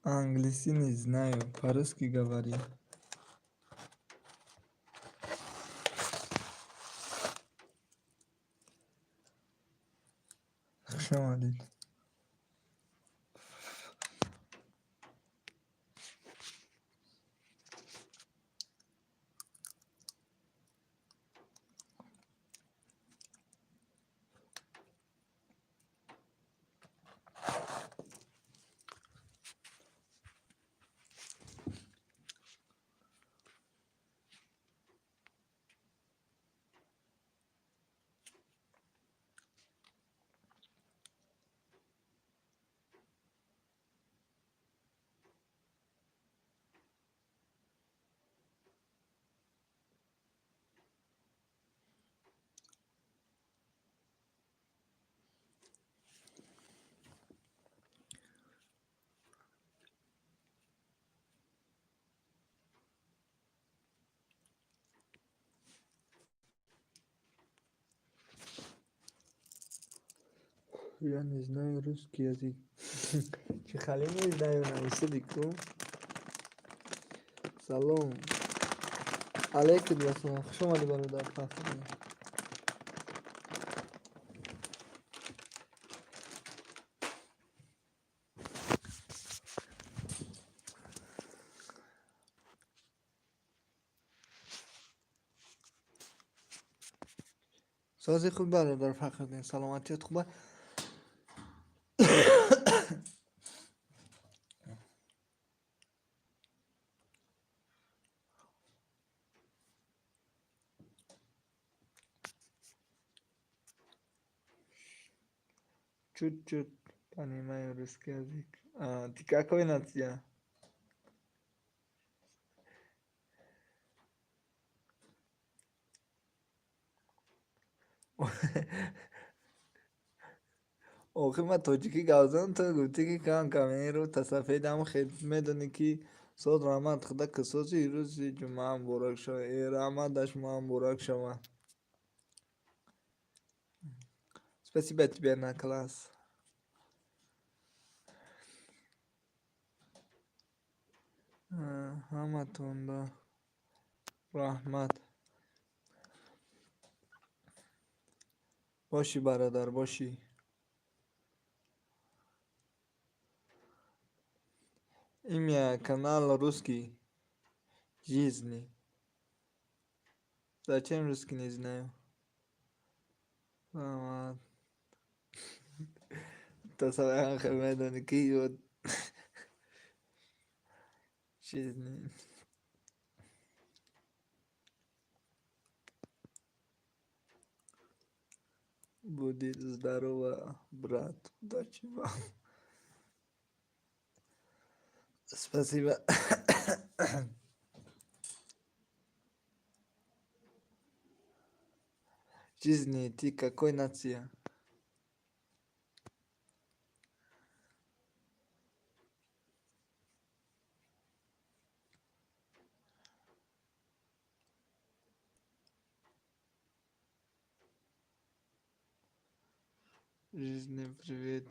Английский не знаю, по-русски говори. Хуш омадед. Я не знаю русский язык. Чӣ хеле не знаю, нависади ку. Салом. Алейкум ассалом. Хуш омадӣ, бародар Фахрӣ. Сози хуб, бародар Фахриддин, саломатият хуба? Чуть-чуть понимаю русский язык. А, ты какой нация? Охир ман тоҷикӣ гап задам, ту гуфтӣ, ки кам кам инро тасафедам хел медонӣ, ки соз раҳмат, худо ки сози рӯзи ҷумъа муборак шавад. Э, раҳмат, шумо муборак шавад. Спасибо тебе на класс. Ҳаматонда раҳмат. Бошӣ, бародар, бошӣ. Имя канала русский жизни. Зачем русский, не знаю. Раҳмат. Тасаввур хел медонӣ, ки жизни. Будет здорово, брат. Удачи вам. Спасибо. Жизни, ты какой нация? Жизни, привет.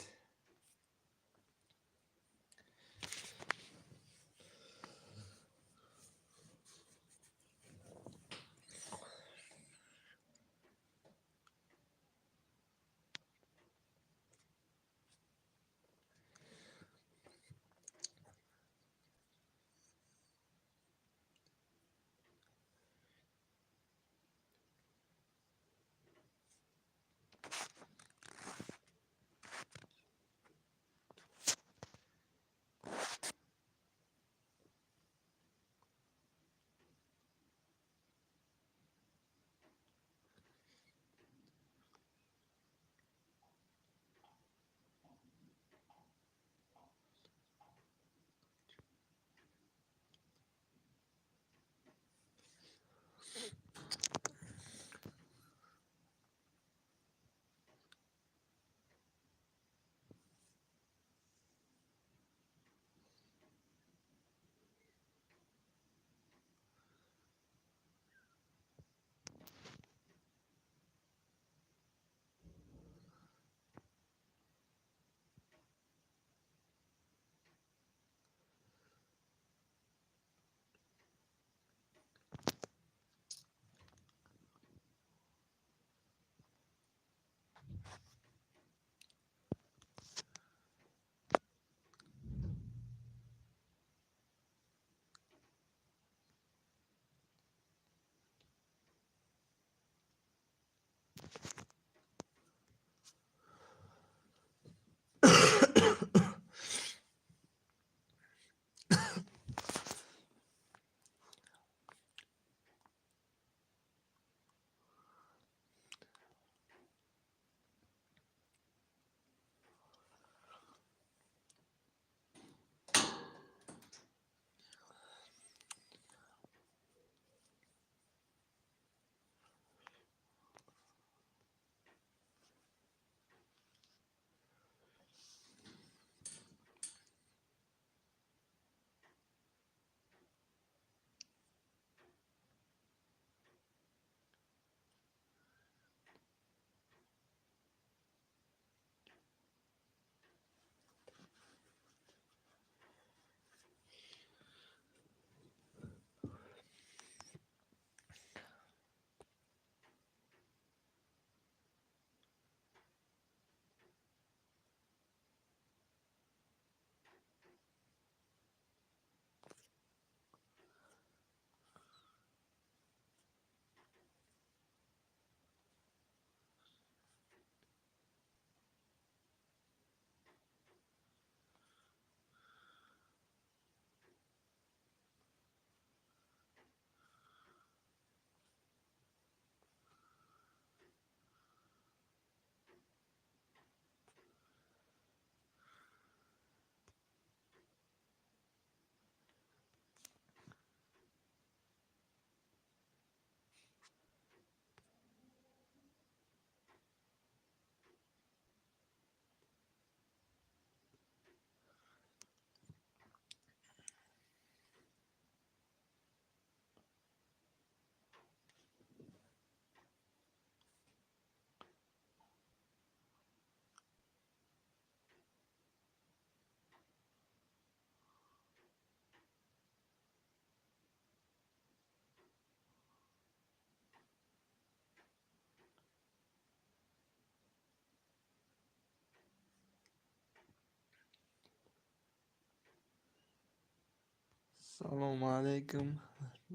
Салому алайкум.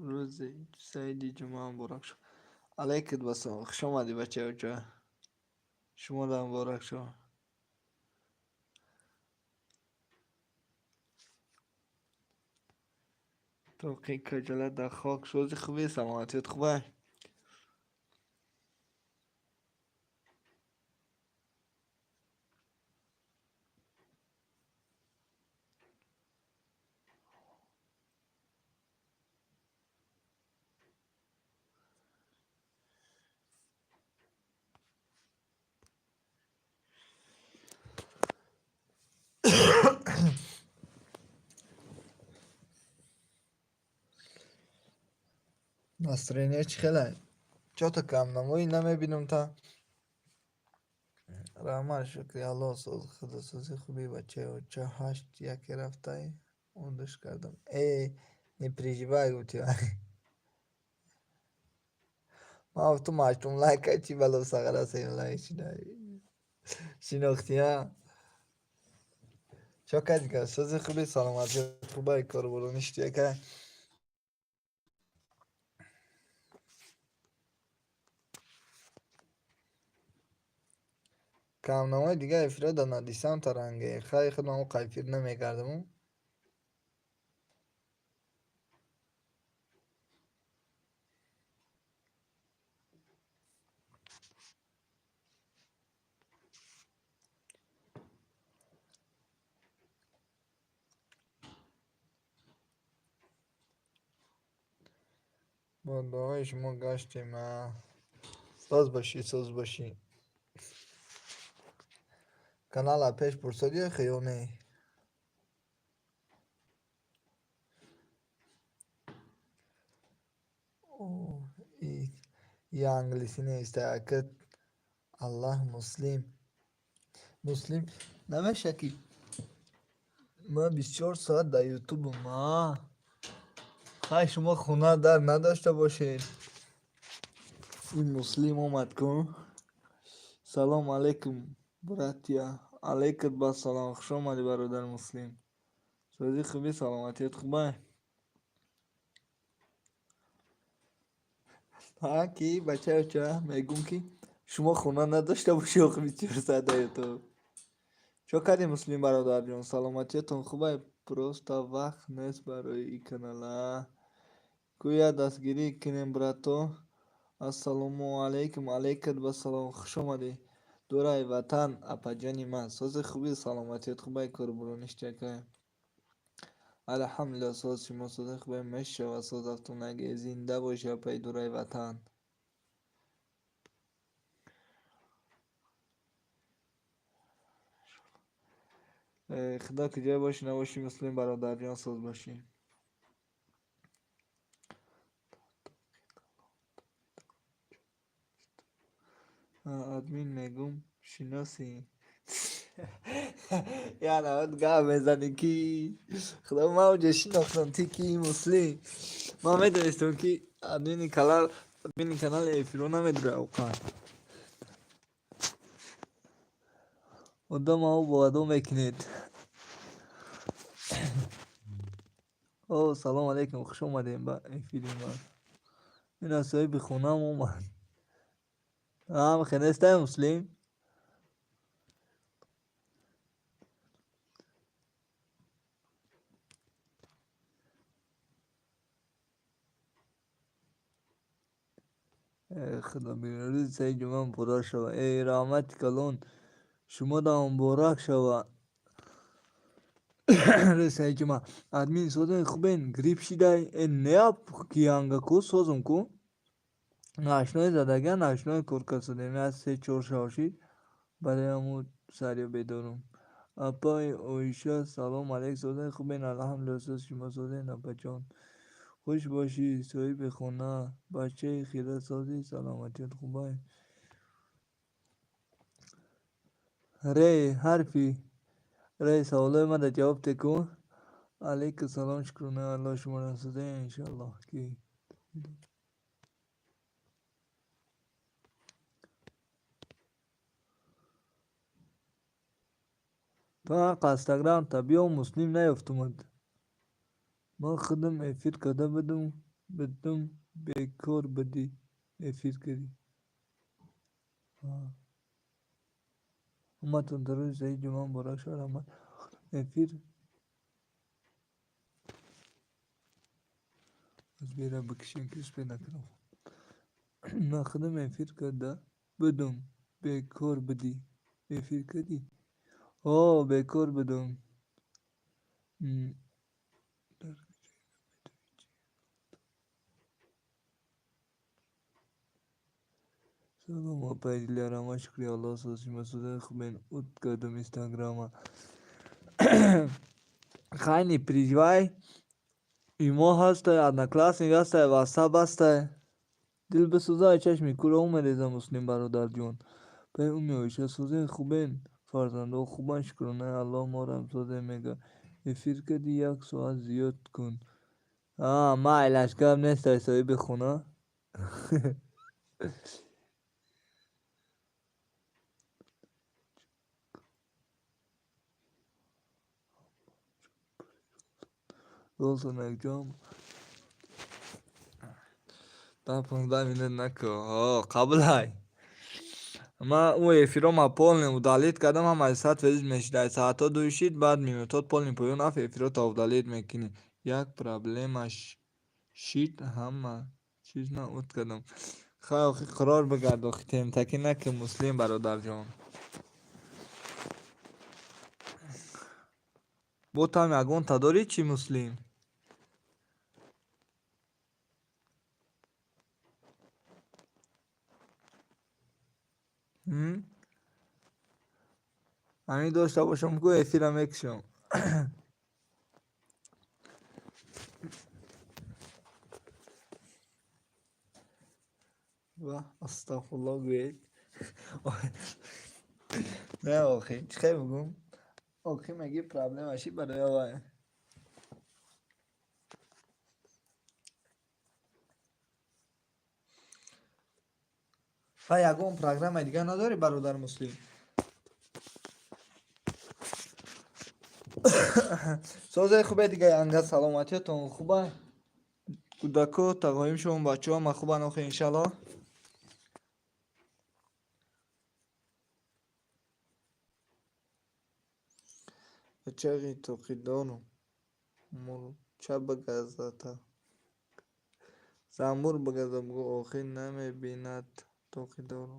Рӯзи саиди ҷумъа муборак шуд. Алайкум ассалом. Хуш омадӣ, бачаёча. Шумода муборак шуд. Тоқи каҷала дар хок шози хубе, саломатиёт хубай? Настроение чӣ хелай? Чё-то камнамоӣ намебинам та. Раҳмат, шукри Аллоҳ, соз худосозӣ хубӣ, бачаёча. Ҳашт яке рафтай, одаш кардам. Э, не переживай, гуфти. Ман гуфтум ҳаштум лайка чӣ бало сағара сеюм лайк шуда. Шинохтӣ, а? Чо кардӣ? Сози хубӣ, саломатият хубай, корбору ништи якай? Камнамои дигар эфирҳо дар надисам таранге. Хай худам он эфир намекардаму. Бо дуои шумо гаштем. Соз бошӣ, соз бошӣ. Канала пеш пурсодӣ ё не? Я англисӣ нест, ака Аллаҳ муслим. Муслим намеша ки ман 24 соат дар ютубам, а? Хай шумо хона дар надошта бошед. Ин муслим омад ку. Салом алейкум, братья. Алейкум ассалом. Хуш омадӣ, бародар Муслим. Сози хубӣ, саломатият хубай? Ҳа ки бачаёча мегӯм ки шумо хона надошта бошед охи 24 соат дар ютуб. Чо кардӣ, Муслим бародарҷон? Саломатиятон хубай? Просто вақт нест барои ин канала. Гӯя дастгирӣ кунем, брато. Ассалому алайкум. Алайкум ассалом. Хуш омадӣ. Дурай ватан, апаҷони ман. Сози хубӣ, саломатият хубай, корбору ништи акай? Алҳамдулиллоҳ, соз шумо сози хубай мешавад, соз афтонаги. Зинда бошӣ, апаи дурай ватан. Худо куҷое бошӣ набошӣ, Муслим бародарҷон, соз бошӣ. Админ мегум шиносӣ. Яна гап мезанӣ ки худо ман уҷо шинохтам ти ки Муслим. Ман медонистам ки админи канал админи канали эфиро намедурад оқан. Одам ав бо адо мекунед. О, салом алейкум, хуш омадем ба эфири ман. Ина соҳиби хонаам омад. Ҳам хенестай, Муслим? Худо рӯзи саиди ҷумъа муборак шавад. Эй, раҳмати калон, шумода муборак шавад. Рӯзи саиди ҷумъа. Админ созен хубен, грипп шидай? Э неап ки ку созум ку? Ночной задага, ночной кор кардем. Як се чор шав шид. Барои ҳамун сариё бедорум. Апаи Оиша, салом алейк, созен хубен, алҳамдулиллоҳ, соз шумо созен, апаҷон. Хуш бошӣ, соҳиби хона. Бачаи хира созӣ, саломатият хубай? Ре ҳарфи ре саволои мада ҷавоб те ку. Алейкум салом, шукронаи Аллоҳ, шуморо созем, иншоаллоҳ ки. Ту ҳақ Инстаграм та биё, Муслим наёфтумад. Ман худам эфир карда будум, бекор будӣ, эфир кардӣ. Ҳаматон дар рӯзи саид ҷумъа муборак шавад, раҳмат. Эфир бера бикишем, ки успеть накардам. Ман худам эфир карда будум, бекор будӣ, эфир кардӣ? Ҳо, бекор будум. Салом, апаи Дилярама, шукри Аллоҳ, соз, шумо созед, хубен? Ут кардум инстаграма. Хай, не переживай. Имо ҳастай, Одноклассник ҳастай, Ватсап ҳастай. Дил бисӯза, чашми кӯро мереза, Муслим бародарҷон. Пай уми Оиша, созед, хубен? Фарзандҳо хубанд, шукронаи Аллоҳ, морам созем, мега. Эфир кардӣ, як соат зиёд кун. Майлаш, гап нестай, соҳиби хона. Рӯзонакҷон, 10-15 минут наку. Ҳо, қабулай. Ман ӯ эфирома полный удалить кардам, ҳамаи саат фоиз мешидай. Саатҳо дуи шид, баъд минутҳот полный поён рафт, эфирота удалить мекунӣ. Як проблема шид, ҳама чиз ман ут кардам. Хай, охи, қарор бигард, охи, темтакӣ накун, Муслим бародарҷон. Бо там ягонта дорӣ чӣ, Муслим? Ҳамин дошта бошам ку, эфира мекушам. Ва астағфирулло гӯед. Не, охи, чӣ хел бигӯм? Охи, мегӣ, проблема ши барои вай. Ва ягон программаи дигар надорӣ, бародар Муслим? Созаи хубе дига, анга, саломатиятон хуба? Кӯдако, тағоим шумо, бачаҳо ҳама хубанд, охи, иншаллоҳ. Бачаи тоқидору мурча бигазата. Занбур бигаза, бугӯ, охир намебинад тоқидор.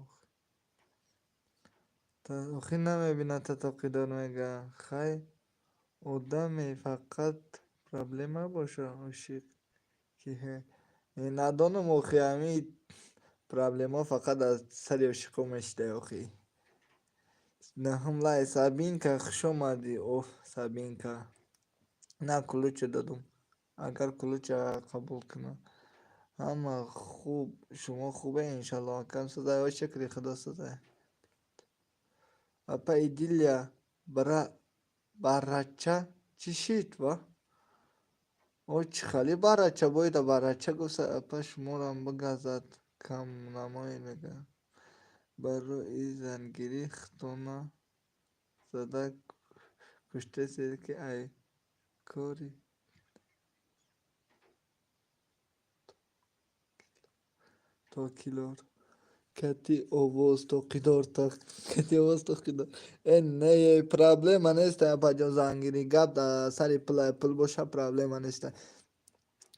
Охир намебинад та тоқидор, мега. Хай, одаме фақат проблема боша, ошиқ ки ҳе. Надонам, охи, ҳамин проблемаҳо фақат аз сари ошиқо мешидай, охи. Наҳум лай, Сабинка, хуш омадӣ. Оф, Сабинка. На ключа додум. Агар ключа қабул кунам. Ҳама хуб, шумо хубе, иншаллоҳ. Акам созай, ой, шукри худо, созай. Апа Идилия, барача чӣ шид, ва? Ой, чӣ хали барача, боида барача гуфта, апа, шуморам бигазад, кам намоед, мега. Барои зангирӣ худтона зада куштесед, ки ай кори токилор кати овоз тоқидор, кати овоз тоқидор. Э, не, проблема нест, апаҷон, зангирӣ, гап дар сари пул, пул боша, проблема нест.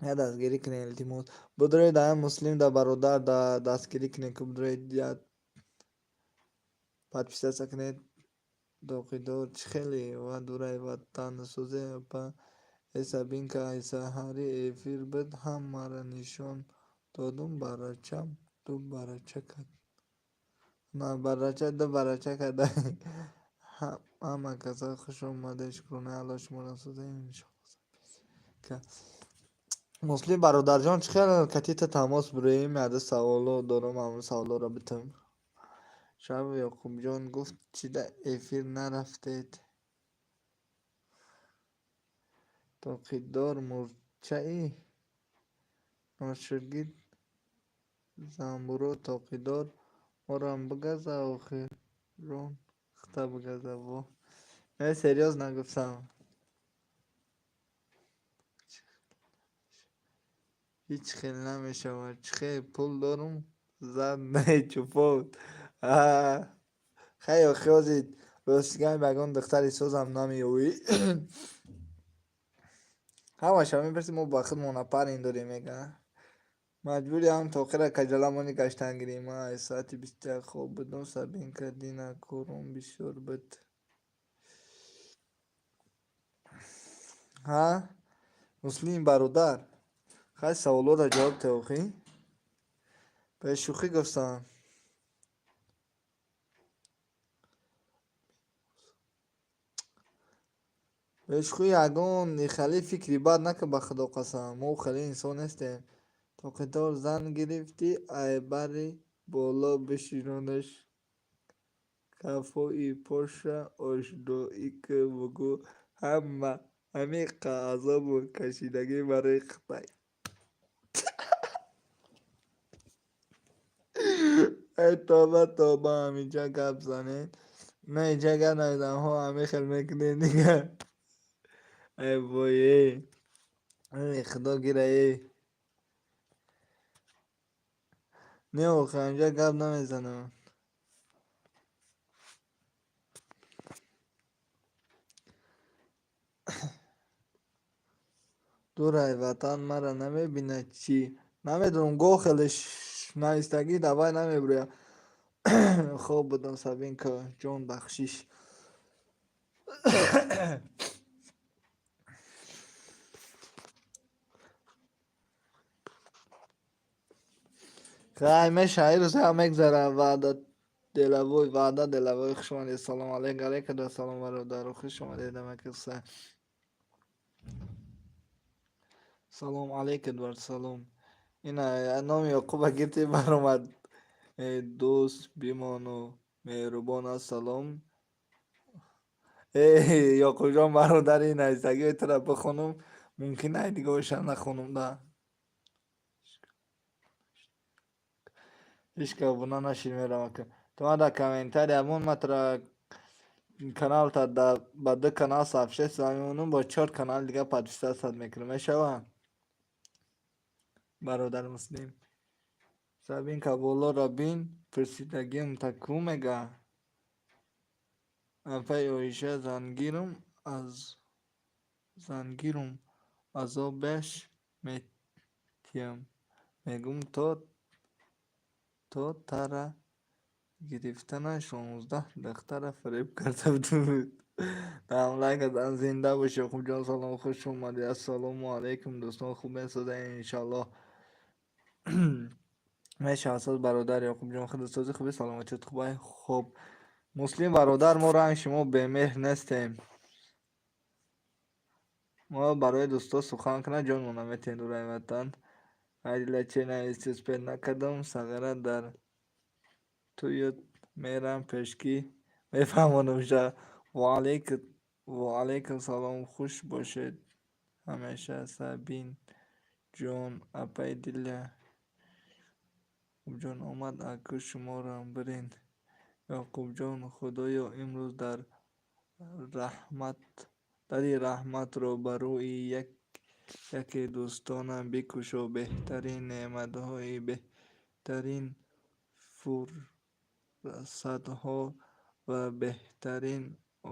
Я дастгирӣ кунед, илтимос. Бидроед, ая Муслим да, бародар да, дастгирӣ кунед, ку бидроед, я подписаться кунед. Тоқидор чӣ хеле ва дурай ватансӯзе, апа. Э, Сабинка, ай саҳари эфир буд, ҳамаро нишон додум, барачам ду барача кард. На, барача ду барача карда. Ҳама каса хуш омадед, шукронаи Аллоҳ, шуморо созем, иншоалло. Муслим бародарҷон, чӣ хел катита тамос бироем? Яда саволо дорам, ҳамон саволоро битам. Шаб Ёқубҷон гуфт, чида эфир нарафтед? Тоқидор мурчаи ноширгит занбуро тоқидор морам бигаза, охирон хта бигаза, во. Не, серьёзно гуфтам. Ҳеҷ хел намешавад. Чӣ хел пул дорум, зан не, чупот. Хай, охи ҳозир ростиган ба ягон духтари созам намеёвӣ. Ҳамаша мепурсӣ, мо ба худмон парин дорем, мега. Маҷбури ҳам то охира каҷаламони гаштан гирем. Ман аз соати 21 хоб будум, Сабинка, дина корум бисёр буд. Ҳа? Муслим бародар. Хай, саволоро ҷавоб те охи. Ба шӯхӣ гуфтам. Бешӯхӣ, ягон хеле фикри бад накун, ба худо қасам. Мо хеле инсон нестем. Тоқидор зан гирифтӣ, ай бари боло бишинонаш, кафои поша ошноӣ кун, бугӯ ҳама ҳамиқа азобу кашидагӣ барои Хитай. Эй тоба, тоба, ҳаминҷа гап занед. На, инҷа гап намезанам, ҳо, ҳамин хел мекунед дигар. Эй вой, эй. Эй худо гира, эй. Не, охи, ҳаминҷа гап намезанам. Дурай ватан мара намебинад чӣ? Намедонам, гоҳ хеле навистагӣ давай намебуря. Хоб будам, Сабинка ҷон, бахшиш. Хай, меша, ирӯз ҳам мегзара. Ваъда деловой, ваъда деловой, хуш омадед. Салом алейк, алейкум ассалом, бародаро, хуш омадед амакиса. Салом алейкум бар салом. Ина номи Ёқуба гирифти баромад. Эй дӯст, бимону меҳрубон, ассалом. Эй Ёқубҷон бародари, навистагиҳои туро бихонум, мумкин ай дигаҳоша нахонум да. Ҳеҷ ка обуна нашид, мерам ака. Ту ман дар комментария мон, ман туро каналта ба ду канал сообщество мемонам, бо чор канали дига подписаться мекунам. Мешава? Бародар Муслим. Сабинка, болоро бин, пурсидагиам та ку мега? Апаи Оиша, зангирум аз зангирум азобаш метиҳам. Мегум то тара гирифтана 16 духтара фиреб карда буд. Дам лайк задан, зинда бошӣ, Ёқубҷон, салом, хуш омадед. Ассалому алайкум, дӯстон, хуб месозед, иншаллоҳ. Мешавад соз, бародар Ёқубҷон, худсозӣ, хуби, саломатият хубай. Хуб, Муслим бародар, мо ранги шумо бемеҳр нестем. Мо барои дӯсто сухан кунад ҷонмон наметиҳем, дурай ватан. Айдила, че нависти, успеть накардам, сағира, дар тӯют мерам, пешкӣ мефаҳмонамша. Ва алайкум салом, хуш бошед ҳамеша, Сабин ҷон, апаи Диля. Ёқубҷон омад, аку шуморам бирин. Ёқубҷон, худоё, имрӯз дари раҳматро ба рӯи яке дӯстонам бикушо, беҳтарин неъматҳои, беҳтарин фурсатҳо ва беҳтарин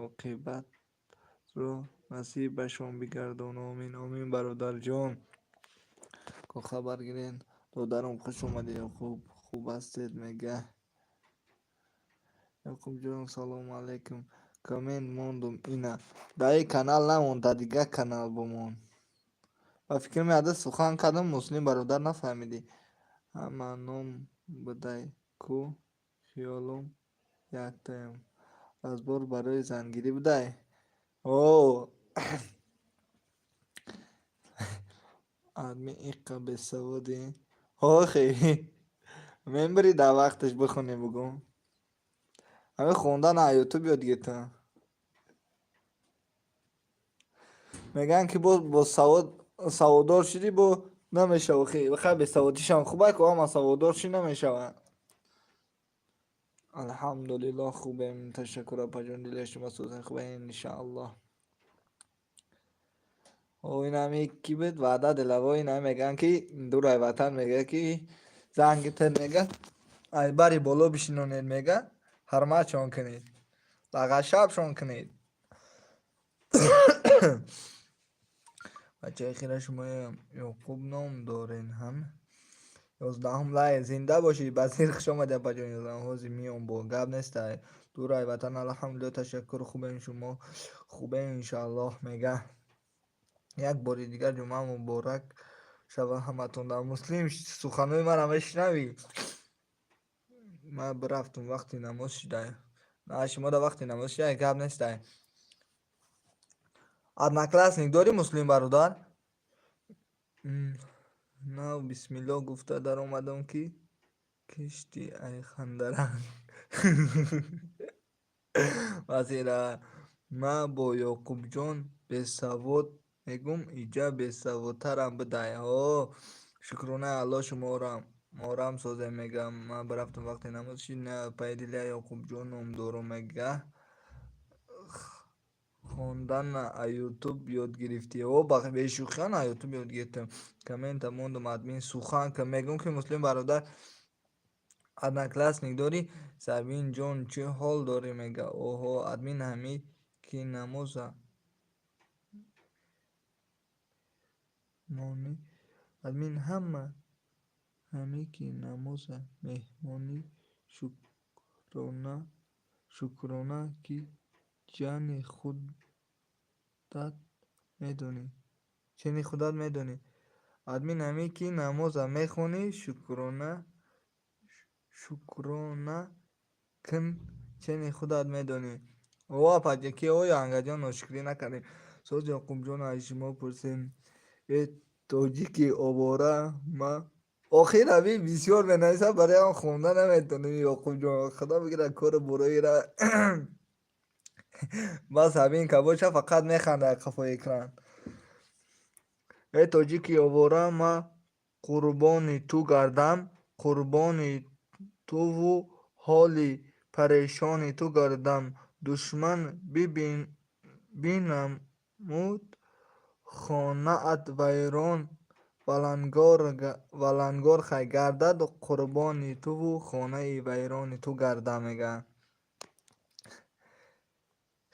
оқибатро насибашон бигардон. Омин, омин, бародарҷон. Ко хабар гирен, додарам, хуш омадед, Ёқуб, хуб ҳастед, мега. Ёқубҷон, салому алайкум. Коммент мондум, ина. Дар ин канал намон, дар дигар канал бимон. Ба фикр меяда сухан кардам, Муслим бародар, нафаҳмидӣ. Ҳама ном будай ку, хиёлум яктаям. Разбор барои зангирӣ будай? О, адми иққа бесаводӣ. Охи, мебарӣ дар вақташ бихонӣ, бугӯ. Ҳамин хондан аз ютуб ёд гирифтам. Мегӯянд ки бо савод саводдор шудӣ, бо намешава. Хай, бесаводишам хуб ку, ҳама саводдор шӣ намешавад. Алҳамдулиллоҳ, хубем, ташаккур, апаҷон. Дили шумо сӯзен, хубем, иншааллоҳ. Инами ки буд ваъда делаво, инами мегӯянд ки дурай ватан мега ки зангитен мега ай бари боло бишинонед мега ҳарматшон кунед, лағашабшон кунед. Бачаи хира шумоям Ёқуб ном дорен ҳам 11-ум лай зинда бошӣ Басир, хуш омадӣ апаҷон. 11-ум ҳозир миём бо гап нестай. Дурай ватан алҳамдулилло ташаккур, хубем, шумо хубем иншааллоҳ мега. Як бори дигар ҷумъа муборак шава ҳаматонда. Муслим, суханҳои мара мешунавӣ? Ман бирафтум, вақти намоз шуда. На, шумо да вақти намоз шуда, гап нестай. Одноклассник дорӣ, Муслим бародар? Нав бисмилло гуфта даромадам ки кишти ай хандаранг. Вазира ман бо Ёқубҷон бесавод мегум, иҷа бесаводтарам бидай. Ҳо, шукронаи Аллоҳ шуморам морам созем мега. Ман бирафтум, вақти намоз шид. На пайдилия Ёқубҷон ном дорум мега. Хондан а ютуб ёд гирифтӣ? О, бешӯхиан а ютуб ёд гирифтам. Коммента мондум админ сухан ка мегум ки Муслим бародар одноклассник дорӣ? Сабинҷон чӣ ҳол дорӣ мега. Оҳо, админ ҳами ки намоза монӣ, админ ҳама ҳами ки намоза меҳмонӣ, шукрона шукрона ки ҷани худат медонӣ. Чени худат медонӣ. Админ ҳами ки намоза мехонӣ, шукрона шукрона кн чени худат медонӣ. О, апаҷа ки оё ангаҷон ношукрӣ накардем. Соз Ёқубҷон аз шумо пурсем. Э тоҷики овора ма охир ҳами бисёр менависам, барои он хонда наметонем Ёқубҷон. Худо бигирад кору бороира. Бас ҳамин ка боша фақат механдад қафои экран. Э тоҷики овора ма қурбони ту гардам, қурбони туву ҳоли парешони ту гардам. Душман бинамуд хонаат вайрон валангор хай гардад, қурбони туву хонаи вайрони ту гардам мега.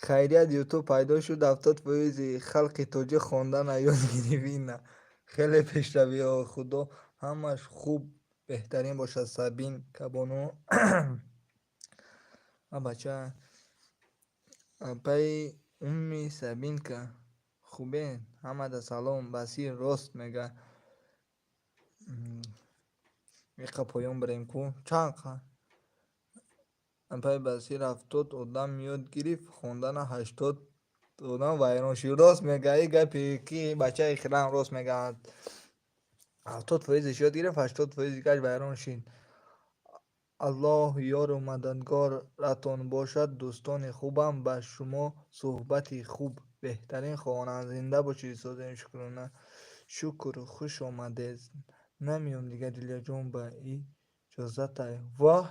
Хайрият ютуб пайдо шуд, 70 фоизи халқи тоҷик хондана ёд гирифт. Хеле пешравиҳо, худо ҳамаш хуб беҳтарин бошад Сабин Кабону. А бача апаи умми Сабинка хубен, ҳамада салом. Басир рост мега. Иқа поён бирем ку чанд апаи Басир 70 одам ёд гирифт хондана, 80 одам вайрон шуд. Рост мега, и гапи ки бачаи хирам рост мега. 70 фоизаш ёд гирифт, 80 фоизи дигараш вайрон шуд. Аллоҳ ёру мададгоратон бошад дӯстони хубам, ба шумо суҳбати хуб беҳтарин хоҳонам. Зинда бошед созем шукрона. Шукр, хуш омадед. Намеём дига Дилёҷон ба иҷозатай. Воҳ!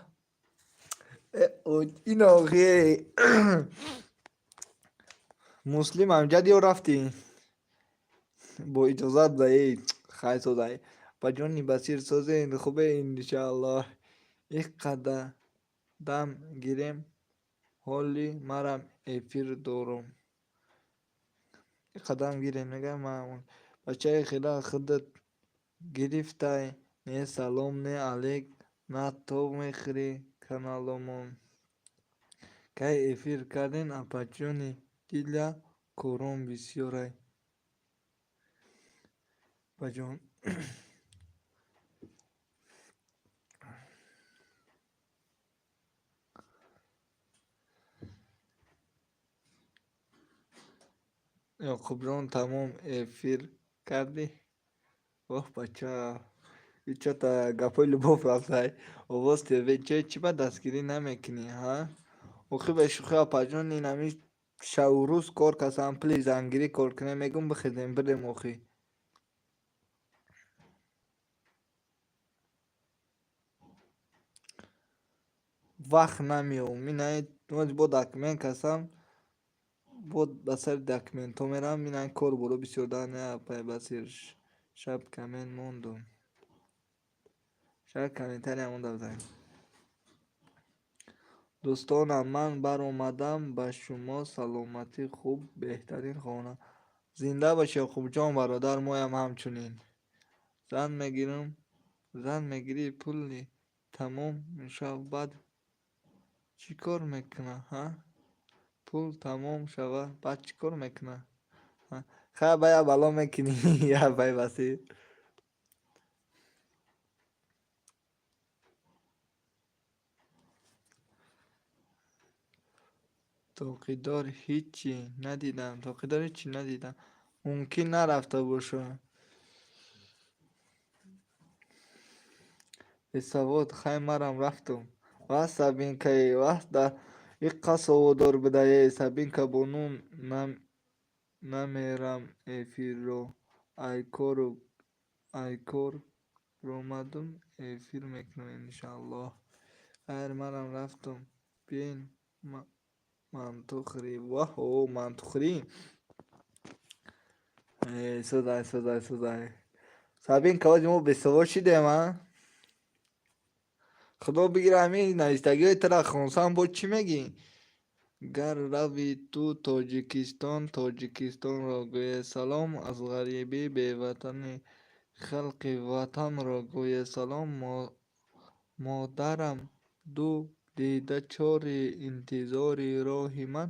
Ин охи Муслим амҷад ё рафтӣ? Бо иҷозат ба хай созай. Ба ҷони Басир созен хубе иншааллоҳ. Иқада дам гирем ҳоли марам эфир дорум. Иқадам гирем мега ман бачаи хира худат гирифтай, не салом, не алейк, на тоб мехӯрӣ каналомон. Кай эфир карден апаҷони Диля, кором бисёрай. Апаҷон Ёқубҷон тамом эфир кардӣ? Оҳ бача, ичата гапҳои любов рафтай. Овоз ТВ чӣ ба дастгирӣ намекунӣ, ҳа? Охи бешӯхӣ апаҷон ин ҳами шаву рӯз кор касам, пули зангирӣ кор кунем, мегум бихезем бирем охи. Вақт намеёбум. Инаи бо документ касам Бод ба сари документҳо меравам, минан кор боро бисёр дар апай Басир, шаб коммент мондум. Шаб комментария монда бизанед. Дӯстонам, ман баромадам, ба шумо саломатӣ, хуб, беҳтарин хона. Зинда бошӣ, Ёқубҷон бародар, моям ҳамчунин. Зан мегирам, зан мегирӣ, пули тамом мешавад, баъд чӣ кор мекуна, ҳа? Пул тамом шава, баъд чӣ кор мекуна? Хай, ба я бало мекунӣ, апай Басир. Тоқидор ҳичи надидам, тоқидор ҳичи надидам. Мумкин нарафта бошад. Бесавод, хай марам рафтум. Ва Сабинкае, ваҳ да иққа саводдор будае. Сабинка бону намерам эфирро. Ай кор ромадум, эфир мекунам иншааллоҳ. Хайр, марам рафтум. Биёин мантухӯрӣ. Ваҳо, мантухӯрӣ. Созай, созай, созай. Сабинка, ози мо бесавод шидем, а? Худо бигира ҳамин навиштагиҳои тура хонсам, бо чӣ мегӣ? Гар рави ту Тоҷикистон, Тоҷикистонро гӯе салом, аз ғарибӣ беватани халқи ватанро гӯе салом. Модарам ду дида чори интизори роҳи ман,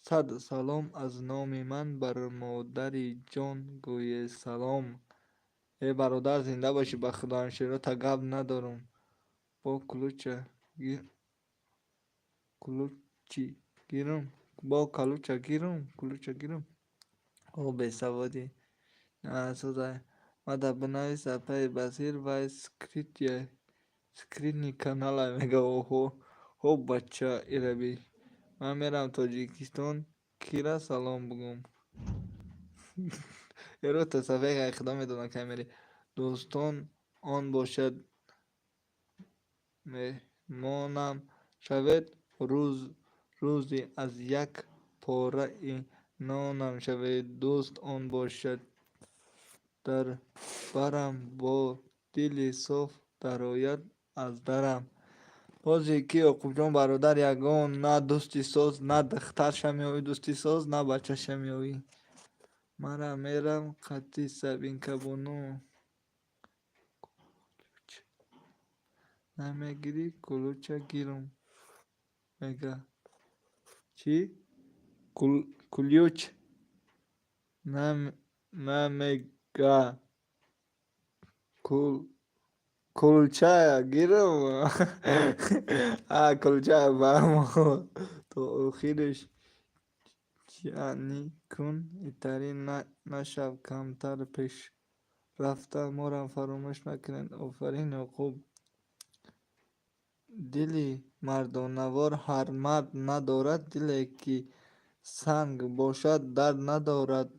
сад салом аз номи ман бар модари ҷон гӯе салом. Э бародар, зинда бошӣ, ба худо ҳамширота гап надорам. Бо кулучи гирам, бо калуча гирам, кулуча гирам. О бесаводӣ. Созай. Мада бинавис апаи Басир, вай скрытый канала мега. Оҳо, ҳо бача ираби. Ман мерам Тоҷикистон, кира салом бугум? Эро тасафеқай, худо медонад кай мерӣ. Дӯстон он бошад, меҳмонам шавед, рӯзе аз як пораи нонам шавед. Дӯст он бошад, дар барам, бо дили соф дарояд аз дарам. Бозе ки Ёқубҷон бародар, ягон на дӯсти соз, на духтарша меёвӣ дӯсти соз, на бачаша меёвӣ. Мара мерам қати Сабинкабону. Намегирӣ, кулуча гирам. Мега. Чӣ? Кулюч намега. Кулча гирам? А, кулча бамо. То охираш чиани кун, итари нашав, камтар пешрафта морам фаромӯш накунед. Офарин, Ёқуб. Дили мардонавор ҳар мард надорад, диле ки санг бошад дард надорад.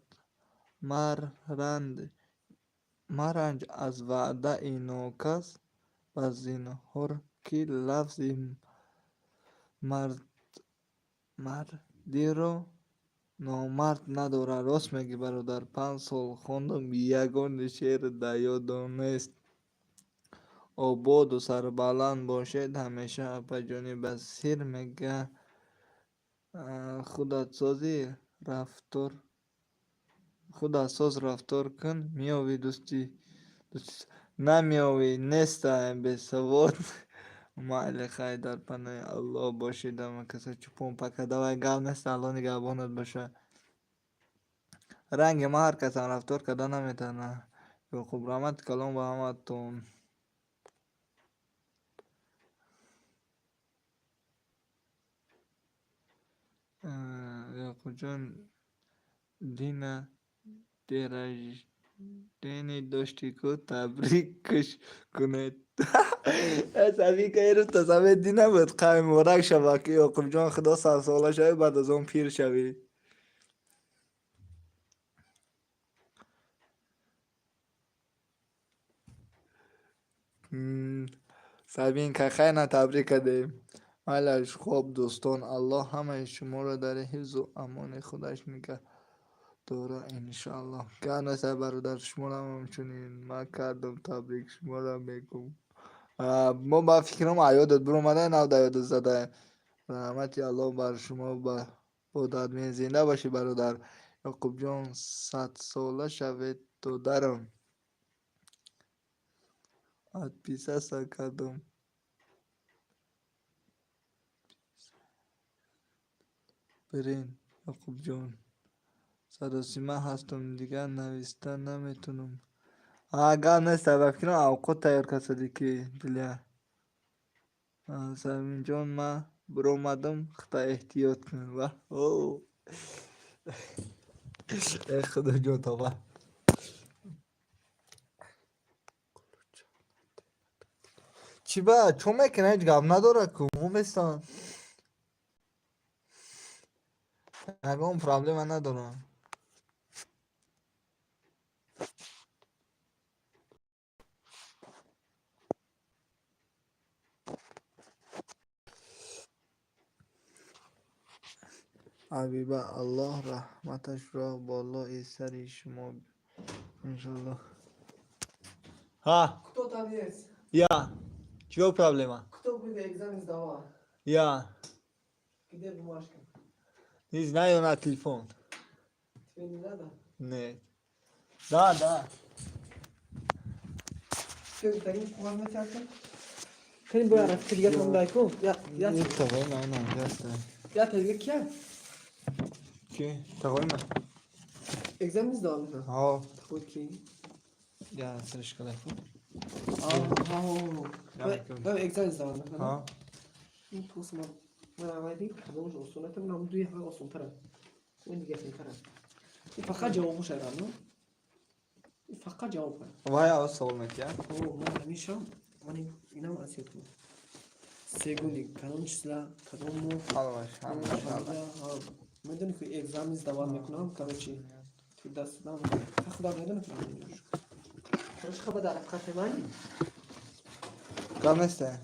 Маранҷ аз ваъдаи нокас, ба зинҳор ки лафзи мардиро номард надорад. Рост мегӯӣ бародар, 5 сол хондум, ягон шеър дар ёдам нест. Ободу сарбаланд бошед ҳамеша, апаҷони Басир мега. Худат соз рафтор кун, меёвӣ дӯсти намеёвӣ, нестай бесавод. Майли, хай, дар паноҳи Аллоҳ бошед ҳама каса. Чупон пака, давай, гап нест, Аллоҳ нигаҳбонат бошад. Ранги ман ҳар касам рафтор карда наметавонад. Ёқуб, раҳмати калон ба ҳаматон. Ёқубҷон, дина дерождени дошти ку, табрикаш кунед. Сабинка, эрӯз тасаввур дина буд, қай муборак шава ки Ёқубҷон, худо садсола шавӣ, баъд аз он пир шавӣ. Сабинка, хай на табрик кардем. Майлаш, хоб, дӯстон, Аллоҳ ҳамаи шуморо дар ҳифзу амони худаш нигаҳ дора, иншоаллоҳ. Гап нест, бародар, шуморо ҳамчунин ман кардам табрик, шуморо мегӯм. Мо ба фикрам аёдат биромада, нав да ёдат задаем. Раҳмати Аллоҳ бар шумо бодад. Зинда бошӣ, бародар. Ёқубҷон, 100-сола шавед, додарам. Отписаться кардам. Бирин, Ёқубҷон. Саросима ҳастам, дигар нависта наметунам. Гап нест, ба фикрам авқот тайёр кардӣ ки Дилия. Самимҷон, ман биромадам, худта эҳтиёт кун. Ва э Худоҷон, тавба. Чӣ ба чо мекунад, ҳеҷ гап надорад ку, мо местан. Ягон проблема надорам. Ҳабиба, Аллоҳ раҳматашро болои сари шумо, иншоаллоҳ. Ҳа. Кто там есть? Я. Чего проблема? Кто будет экзамен сдавал? Я. Где бумажка? Не знаю, на телефон. Тебе не надо? Нет. Да, да. Скажи, таким куван театр? Кани боя рафти дига там дай ку? Я я Тағои ман инҷаста. Я та дига кия? Ки? Тағои ман. Экзамен сдавал мекунад? Ҳо. Худ ки? Я сариш калайку. Ҳо. Ба экзамен сдавал мекунад? Ҳо. Ин тус ман аввали кадомаш осонтар, ман дуи ҳама осонтарам. Ин дига хелтарам. Ин фақат ҷавобаш айрам, ну? Ин фақат ҷавоб ай. Вай аввал савол метиҳад? Ҳо, ман ҳамеша ман инам азият кунам. Сегуни, кадом числа, кадом моҳ. Ҳалваш, ҳамаш ҳалва. Медони ки экзамен сдавал мекунам, короче, ту даст нам. Худам медонам ки. Короче, хаба дар рафқати мани. Гап неста.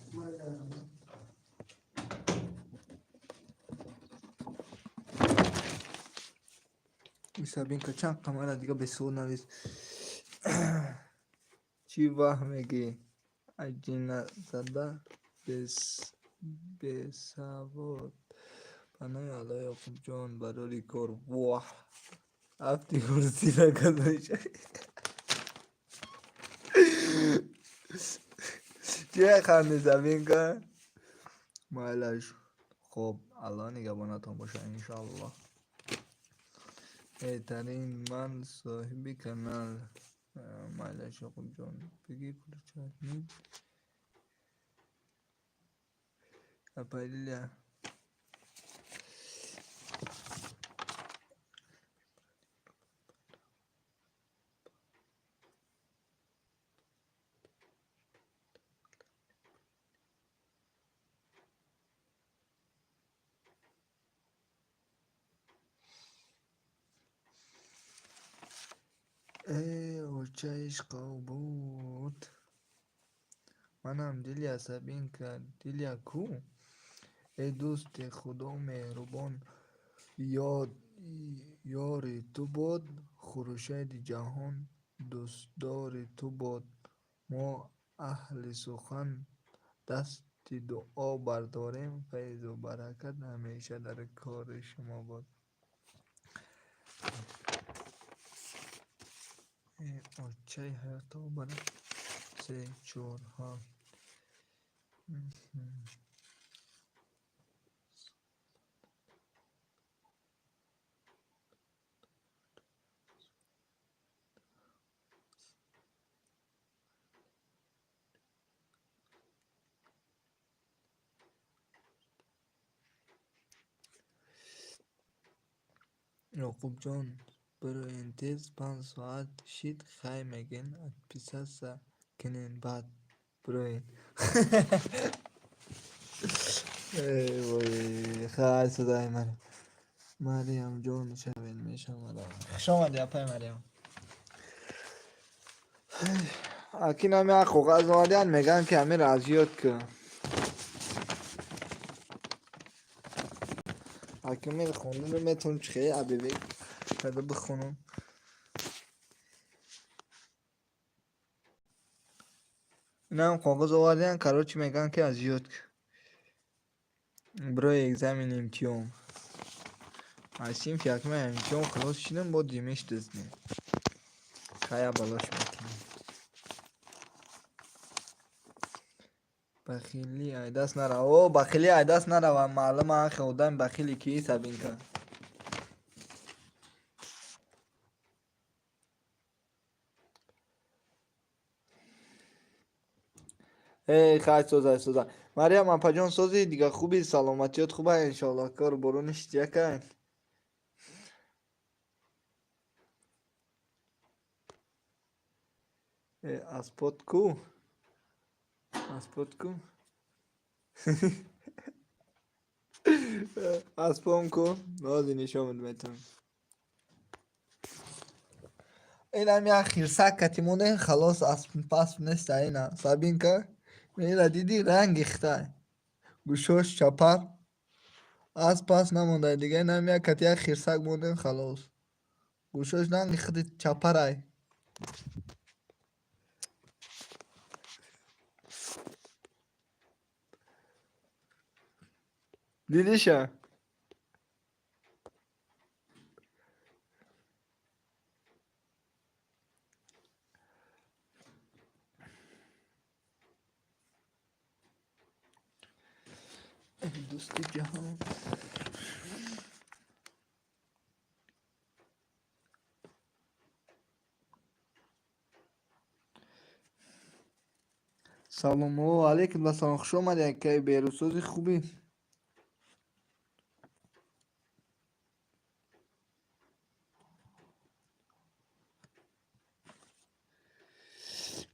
Сабинка чанд қамара дига бесуол навис. Чӣ ваҳ мегӣ? Аҷиназада бесавод. Паноҳи Аллоҳ, Ёқубҷон, барори кор. Воҳ! Афти курсира гузошта. Чӣ ханди, Сабинка? Майлаш. Хоб, Аллоҳ нигаҳбонатон бошад, иншоаллоҳ. Беҳтарин ман соҳиби канал. Майлаш, Ёқубҷон. Бигӣ кулчатни. Апай Лилия. Э, оча ишқ буд. Манам Дилия, Сабинка, Дилия ку? Э дӯсти Худо меҳрубон ёри ту бод, хуршеди ҷаҳон дӯстдори ту бод. Мо аҳли сухан дасти дуо бардорем, файзу баракат ҳамеша дар кори шумо бод. Э очаи ҳаёто бара се чор ҳафт. Ёқубҷон, бироен тез, 5 соат шид, хай мегӯен, отписаться кунен, баъд бироен. Эй вой, хай садаи Марьям. Марьямҷон шавед, мешавад. Хуш омадӣ, апай Марьям. Акин ҳами як коғаз омадиянд, мегӯянд ки ҳамиро аз ёд кун. Ака хондан метавонам, чӣ хел абебе карда бихонам. Инам коғаз овардиян, короче, мегӯянд, ки аз ёд барои экзамен, имтиҳон. Аз синфи якума имтиҳон халос шудам, бо димиш дуздем. Кая балош мекунем. Бахилӣ айдаст нарава. О, бахилӣ айдаст нарава. Маълума, анхе одами бахиле ки, Сабинка. Эй, хай, созай, созай. Мариям апаҷон, сози, дига хуби, саломатиёт хуба, иншоалло. Кор боруни шитякай. Аспот ку? Аспот ку? Аспом ку? Ҳозир нишон метавонам. Инам як хирсак кати монде, халос, асп пасп неста ина. Сабинка, ина диди, ранги хитай. Гӯшош чапар. Асп пас намонда дига, инам як кати як хирсак мондем, халос. Гӯшош ранги худи чапарай. Дидиша? Дӯсти ҷаҳон. Салому алейкум, салом, хуш омадед, акаи Берӯзсози хубӣ.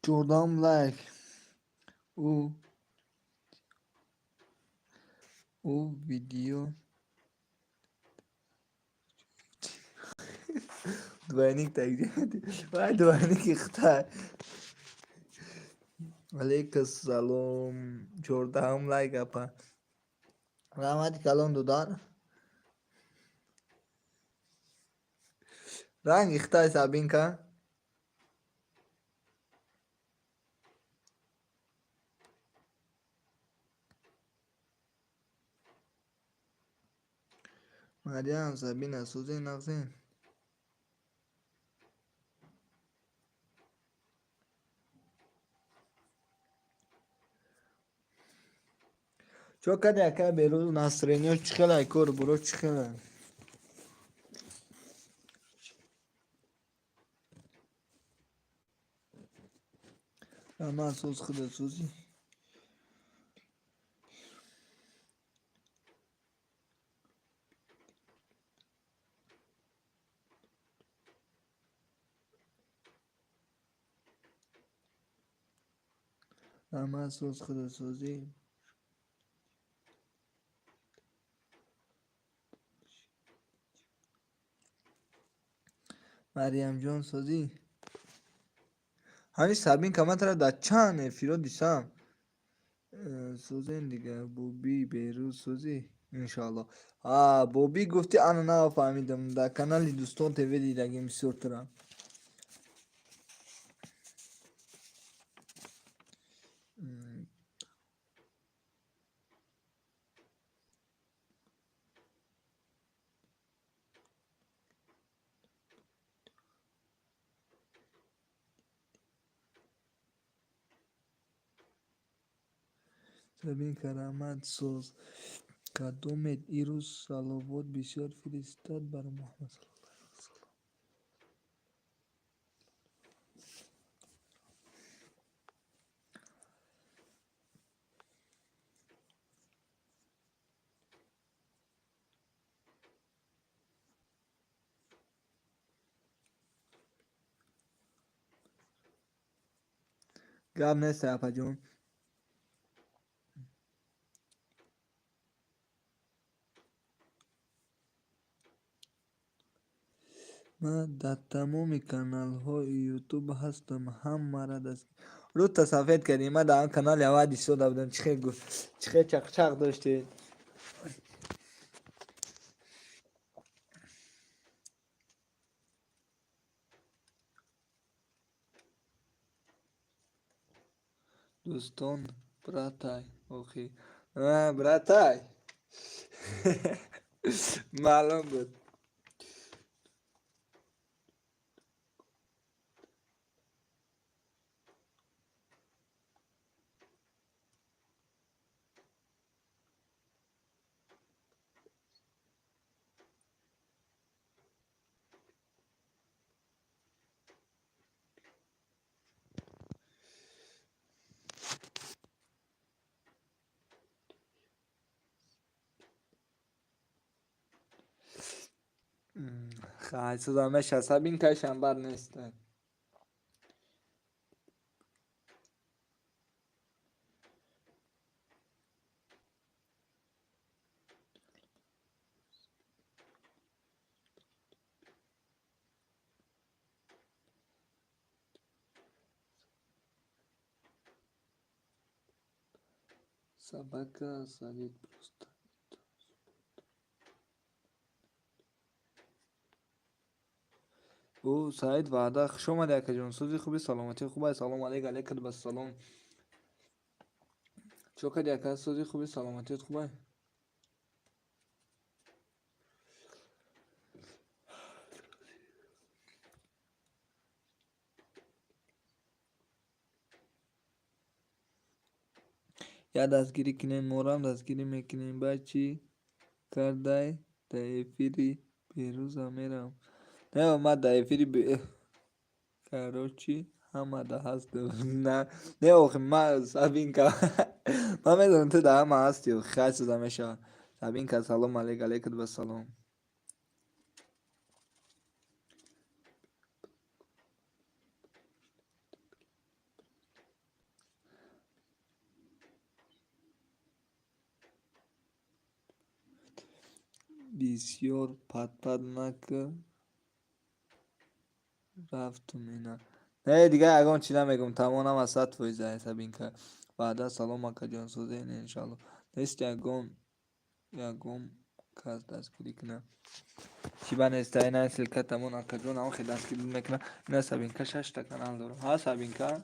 14-ум лайк. Ӯ видео двойник вай двойники хитай. Алейка салом, 14-ум лайк, апа. Раҳмати калон, дудар. Ранги хитай, Сабинка. Марьям, Сабина, сӯзен, нағзен. Чо кади, ака Берӯз, настроениё чӣ хелай, кор буро чӣ хелай? Раҳмат, соз, худат созӣ? Раҳмат, соз, худат созӣ? Марьямҷон, созӣ? Ҳамин Сабинка ман тара дар чанд эфиро дисам. Созен дига, Бобӣ, Берӯз, созӣ? Иншоалло. А, Бобӣ гуфти, ана нафаҳмидам. Дар канали Дӯстон ТВ дидагим бисёртара. Сабинка, раҳмат, соз. Кадомед ирӯз саловот бисёр фиристад бар Муҳаммад саллаллоҳу алайҳи васаллам? Гап нест, апаҷон. Ман дар тамоми каналҳои Ютуб ҳастам, ҳамаро даст рӯта сафед кардем. Ман дар он канали аввал истода будам. Чӣ хел чақчақ доштед. Дӯстон, братай, охи. Братай. Маълум буд. Хай, сӯза меша, Сабинка шанбар нестан. Собака садит просто. Ӯ Саид Ваъда, хуш омадӣ, акаҷон. Сӯзи хуби, саломатӣ хуб аст. Салом алейк, алейкум ассалом. Чо кардӣ, ака? Сӯзи хуби, саломатият хуб аст? Я дастгирӣ кунем, морам дастгирӣ мекунем. Баъд чӣ кардай? Дар эфири берӯза меравам. Не, ман дар эфири короче, ҳама да ҳастам. Не, охи, ман Сабинка. Ман медонам, ту дар ҳама ҳастӣ, охи, хай сӯза мешавад. Сабинка, салом алейк, алейкум ассалом. Бисёр патпат накар, рафтум ина. Не, дигар ягон чӣ намегӯм, тамом, ҳама 100% ай, Сабинка. Ваъда, салом, акаҷон, сӯзен, иншалло. Нест ягон кас дастгирӣ кунад. Чӣ ба неста, ина ссылка тамон, акаҷон, ҳамон хел дастгирӣ мекунад. Ина Сабинка шашта канал дорам. Ҳа, Сабинка?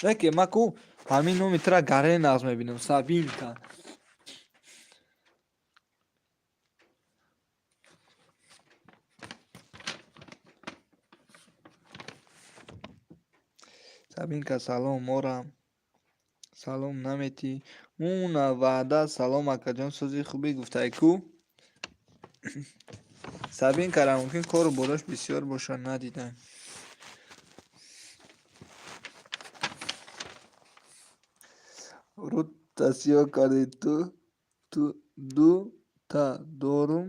Не ки ман ку ҳамин номи тура гаре нағз мебинам, Сабинка. Сабинка, салом, морам. Салом наметӣ. Уна Ваъда, салом, акаҷон, сӯзи хубӣ гуфтай ку? Сабинкара мумкин кору бораш бисёр бошад, надидам. Рӯта сиёҳ кардӣ ту ду та дорум.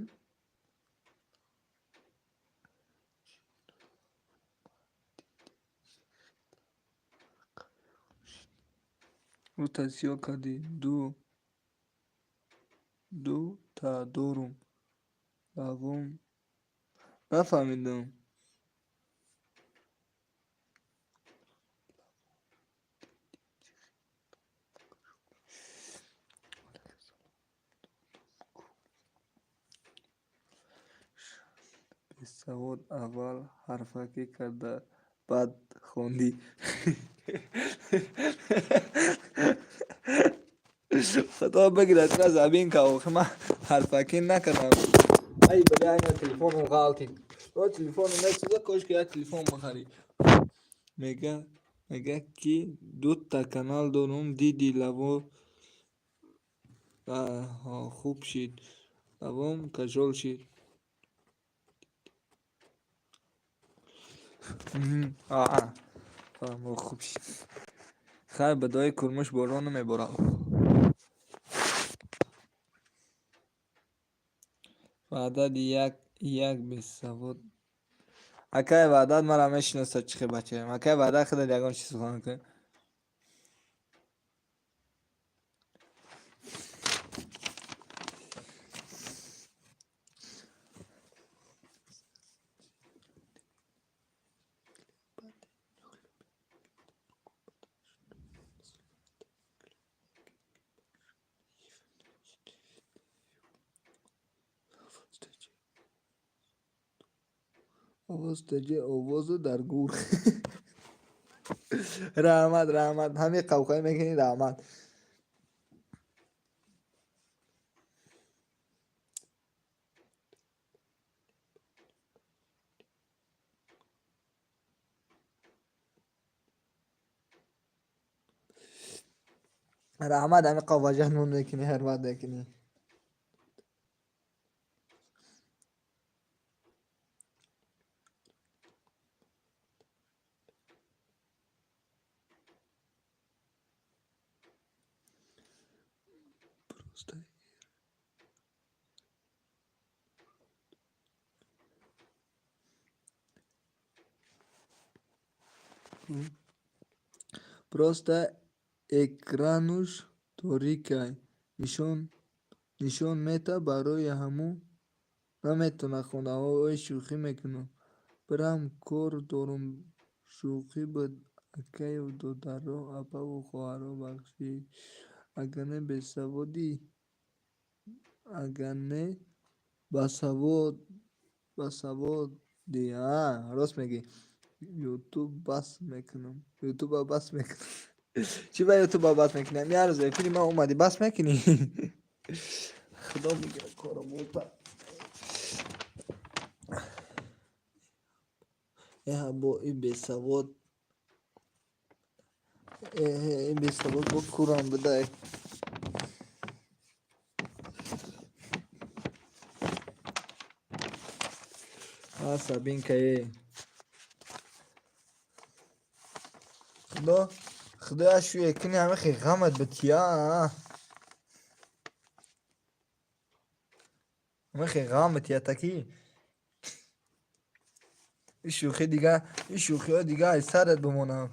Рӯта сиёҳ кардӣ ду та дорум. Лавом нафаҳмидам. Бесавод аввал ҳарфакӣ карда, баъд хондӣ. Худо бигирад тура, Сабинка, охи ман ҳарфакӣ накардам. Ай бля, айна телефоном ғалтид. О, телефоном месӯза, кошки як телефон бихарӣ. Мега ки дута канал дорум, диди лаво хуб шид. Лавом кашол шид. Аа, хуб шид. Хайр, ба дуои курмуш борон намеборад. Ваъдат як як бесавод. Акай Ваъдат мара мешиносад, чӣ хел бачаем. Акай Ваъдат, худат ягон чиз сухан кун. Овоз таҷа овозу дар гур. Раҳмат, раҳмат, ҳамин қавқоӣ мекунӣ, раҳмат. Раҳмат, ҳамин қавваҷатмон мекунӣ, ҳурмат мекунӣ. Просто экрануш торикай, нишон мета, барои ҳамун наметавона хонда. Ой, шӯхӣ мекунам, бирам кор дорум. Шӯхӣ буд, акаю додаро, апаву хоҳаро, бахшиш, агар не бесаводӣ, агар не басаводӣ. Рост мегӯӣ. Ютуб бас мекунам, ютуба бас мекунам. Чӣ ба ютуба бас мекунам? Як рӯз эфири ман омадӣ, бас мекунӣ? Худо бигирад корро бурда. Эҳа, бо и бесавод, и бесавод бо курам бидай. А, Сабинкае. Худо, худоя шӯе куни ҳамихи ғамат бития. Ҳамихи ғам бития таки. И шӯхи дига, и шӯхиҳо дига аз сарат бимонам.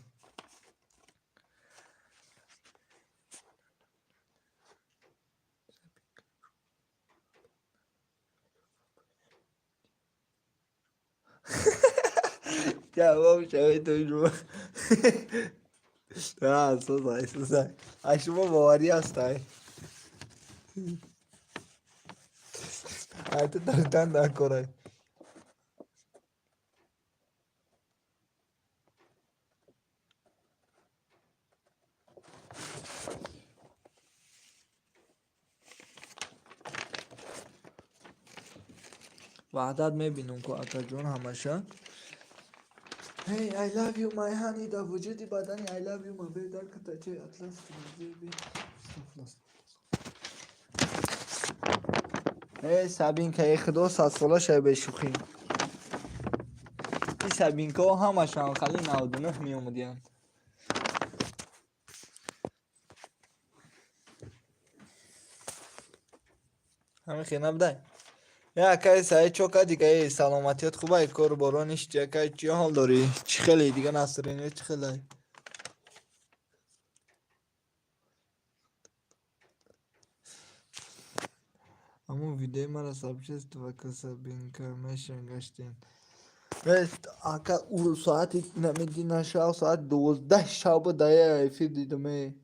Ҷавоб шавед то шумо. Созай, созай. Аз шумо боварӣ ҳастай. Ай ту даштан дар корай. Ваҳдат мебинам ку акаҷон ҳамаша. Hey, I love you, my honey, дар вуҷуди бадани I love you, my baby, дар катачаи атлас Эй, Сабинка, эй худо садсола шавӣ бешӯхӣ. Ин Сабинкаҳо ҳамашон хали 99 меомадиянд. Ҳамин хел набудай? Я акай Саид, чо кардӣ? Эй, саломатият хубай, кору боро ништи, акай чӣ ҳол дорӣ? Чӣ хеле дига настроение чӣ хелай? Аммо видеои мара сообщество ка Сабинка мешан гаштем. Ака, ӯ соати намедина шав, соати 12 шав буд, дар як эфир дидам. Э.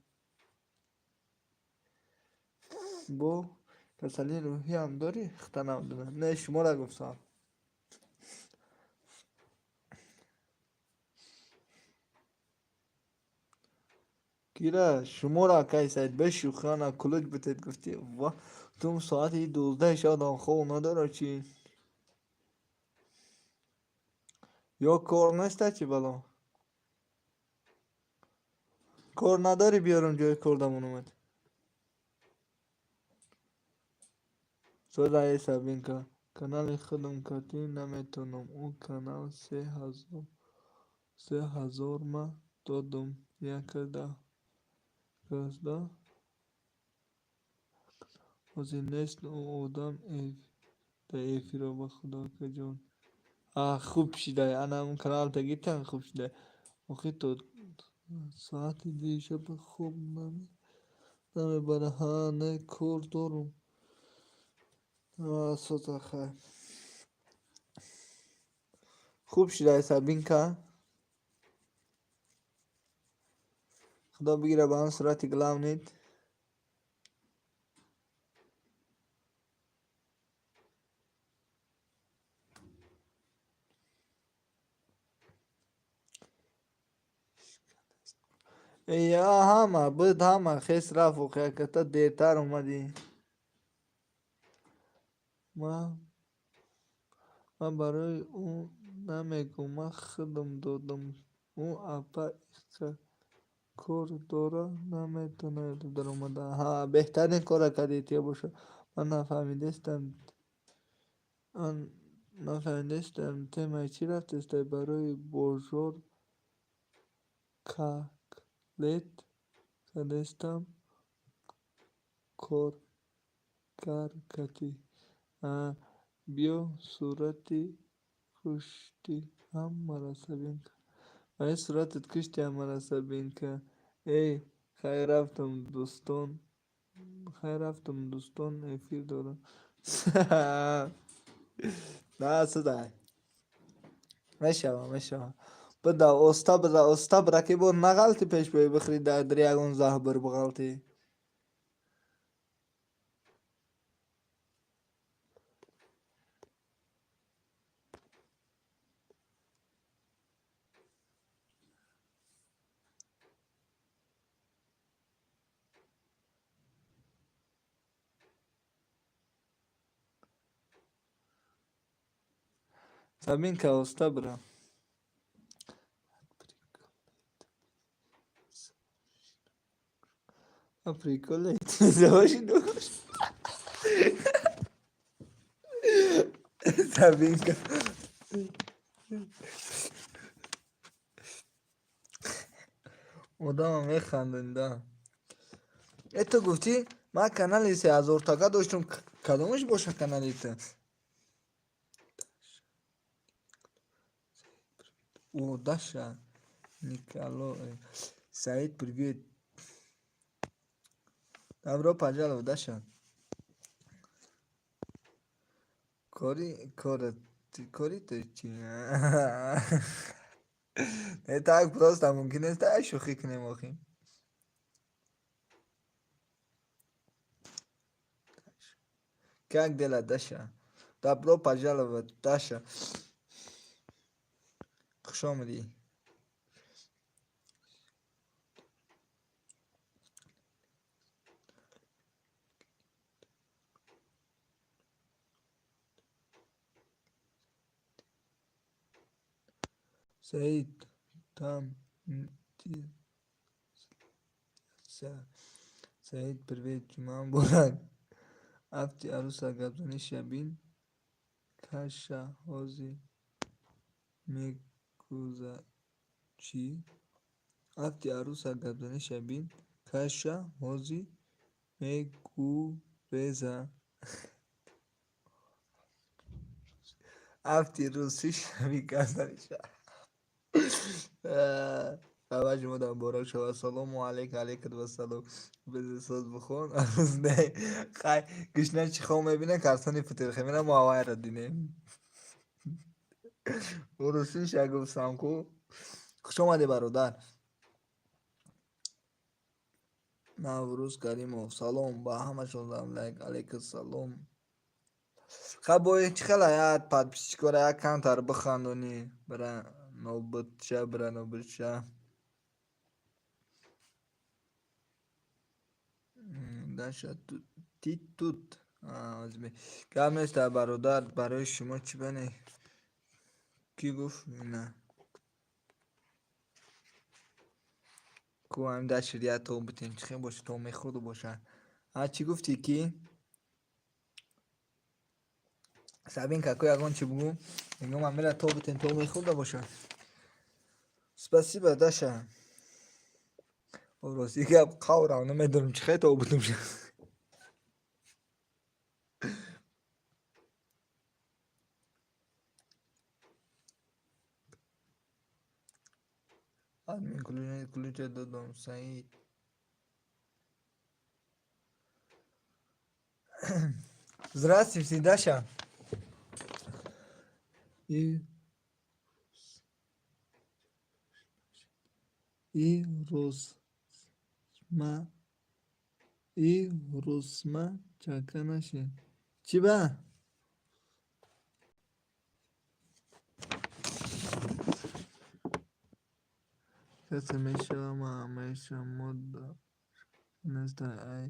Бо касалии рӯҳиам дорӣ? Хата намедонам. Не, шуморо гуфтам. Кира, шуморо акай Саид, бешӯхиана кулуч битед гуфтӣ. Ва, тум соати 12 шав дам хоб надорад чӣ? Ё кор неста чӣ бало? Кор надорӣ биёрам ҷои кор дамонамад. Созай Сабинка, канали худам катӣ наметавонам. Ӯ канал 3000 ма додум. Якда касда. Ҳозир нест ӯ одам дар эфиро ба худо акаҷон. А, хуб шидай. Ана он каналта гиртан хуб шидай. Охир то соати 2 шаб хоб намебара. Ҳа, не, кор дорум. Соза хайр. Хуб шидай Сабинка. Худо бигира ба он сурати главнит. Я ҳама буд, ҳама хес рафт, воқеаката дертар омадӣ. Ман барои ӯ намегӯм, ман худам додам. Ӯ апа иқа кор дора, наметавонад даромада. Ҳа, беҳтарин кора кардӣ, тия боша. Ман нафаҳмидестам, темаи чӣ рафтестай? Барои божор котлет кардестам, коргар катӣ. Биё сурати куштӣ ҳамаро Сабинка. Ай суратат кушти ҳамаро, Сабинка. Эй, хайр рафтам, дӯстон, хайр рафтам, дӯстон, эфир дорам. На, судай. Мешава, мешава. Буда, оста буда, оста бира, ки бо нағалти, пеш бой бихӯри, дар ягон заҳбир биғалти. Сабинка, оста бира. А приколе, завоши. Сабинка. Одама механдонда. Э, ту гуфтӣ, ман канали 3000-тага доштум, кадомаш боша канали ту? О, Даша, Николо, Саид, привет. Добро пожаловать, Даша. Кори, кора, кори ту чӣ? Не так просто мумкин нест, ай шӯхӣ кунем охи. Как дела, Даша? Добро пожаловать, Даша. Хуш омадӣ. Саид, там ты. Саид, привет, ҷумъа муборак. Афти аруса гапзанӣ шабин каша ҳози мегуза чӣ? Афти аруса гапзанӣ шабин каша ҳози мегуреза. Афти русӣ шаби гапзанӣ ша. Ава шумо муборак шавад. Салому алейк, алейкум вассалом. Соз бихон. Арӯз не. Хай, гушна чӣ хом мебина, карсони футирхе мера, мо авайро динем. Урусиша гуфтам ку. Хуш омадӣ, бародар. Наврӯз Каримов. Салом ба ҳамашон, лайк, алейкум салом. Хай, бо чӣ хела як подписчикора як камтар бихандонӣ. Бира нобудша, бира нобудша. Даша, ти тут. Гап нест, бародар, барои шумо чӣ бане? Кӣ гуфт? На. Ку ҳамин дашир як то бутем, чӣ хел боша, то мехӯрду боша. А чӣ гуфтӣ, ки? Сабинка, ку ягон чӣ бугӯ? Мегӯм амира то бутем, то мехӯрда боша. Спасибо, Даша. Рости гап, қаврам намедонам чӣ хел то бутум. Админ ключа додам, Саид. Здравствуйте, Даша. И русма чака нашин. Чӣ ба? Касе мешавам, ман ҳамаи шумо неста, ай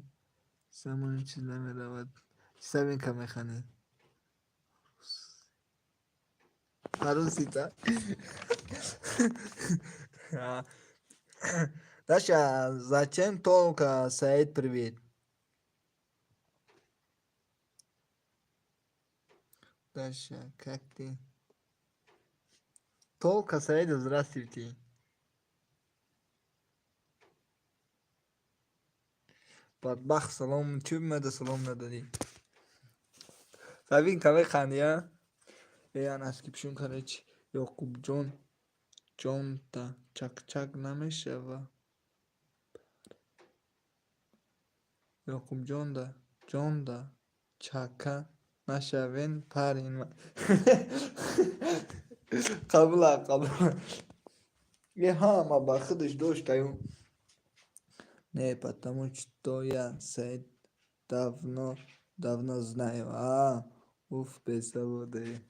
самони чиз намеравад. Чӣ Сабинка механӣ? Арӯсита? Даша, зачем только Саид привет? Даша, как ты? Только Саиду здравствуйте. Бадбахт, салом, чӣ меда салом надодӣ? Сабинка механдӣ, а? Э, анаски пишун короче. Ёқубҷон, ҷонта чакчак намешава? Ёқубҷонда, ҷонда чака нашавен парин. Қабула, қабула. Э, ҳама ба худаш доштаю. Не, потому что я Саид давно, давно знаю. А, уф, бесаводе.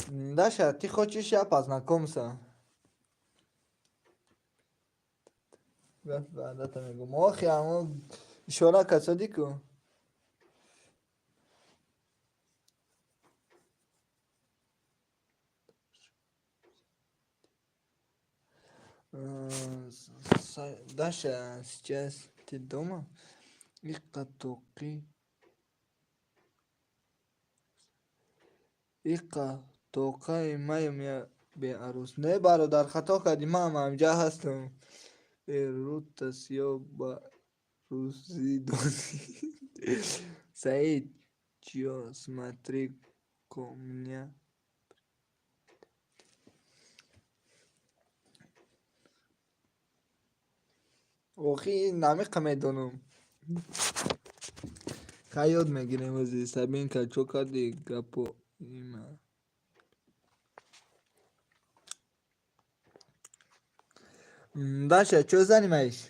Даша, ты хочешь я познакомься? Ваъдата мегӯм. Охи, амо ишора касодӣ ку. Даша, сейчас ты дома? Иқа тоқи иқа тоқаи маем я беарӯс. Не, бародар, хато кардӣ, ман ҳамҷа ҳастам. Э, рӯта сиёҳ ба рӯзӣ додӣ. Саид, чё, смотри ко меня. Охи, намиқа медонам. Хай, ёд мегирем ози. Сабинка, чо кардӣ гапо има? Даша, чё занимаешь?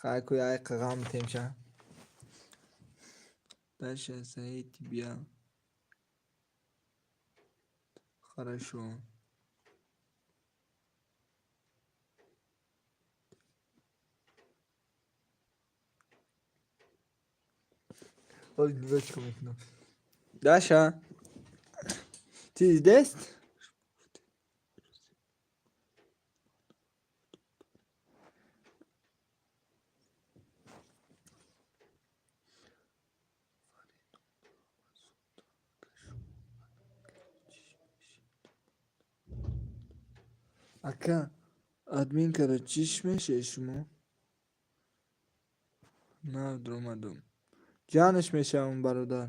Хай, ку яй қағам темша. Даша, Саид тебя хорошо. Ой, нигоҳ мекунам. Даша, ты здесь? Ака, админкара чиш мешавед шумо? Нав дуромадум. Ҷанаш мешавам, бародар.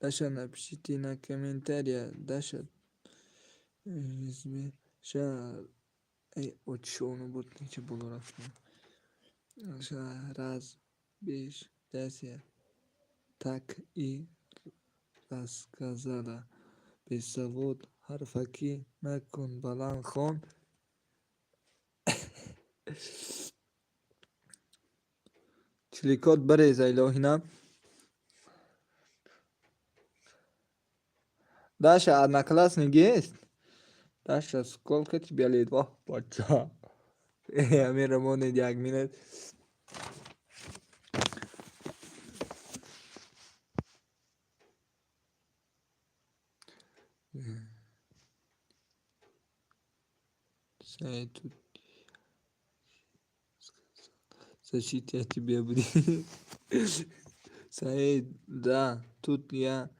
Даша, напишите на комментария. Даша, ша, эй, очшону буд, неча боло рафтам. Даша, раз, беш, дася, так и рассказала. Бесавод, ҳарфакӣ накун, баланд хон. Чиликот бареза, илоҳи на. Даша, одноклассник есть? Даша, сколько тебе лет? Во, бача. Амира монед як минут. Саид тут защита тебе будет. Саид, да, тут я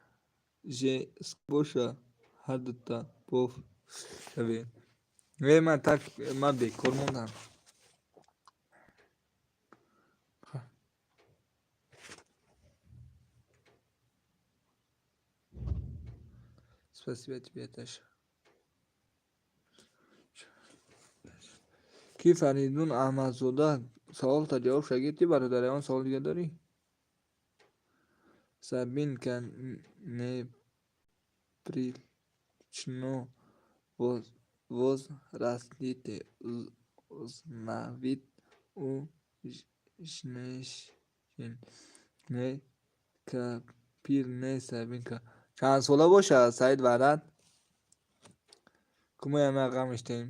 же боша ҳардута боф шавем. Э, ман так ман бекор мондам. Спасибо тебе, Даша. Ки Фаридун Аҳмадзода саволта ҷавоб шагирдӣ, бародар, ягон савол дига дорӣ? Сабинка, неприлично возрастите узнавит у женщин. Не. Пир нест, Сабинка. Чанд сола бошад, Саид Ваҳдат? Ку мо яма ғам иштем.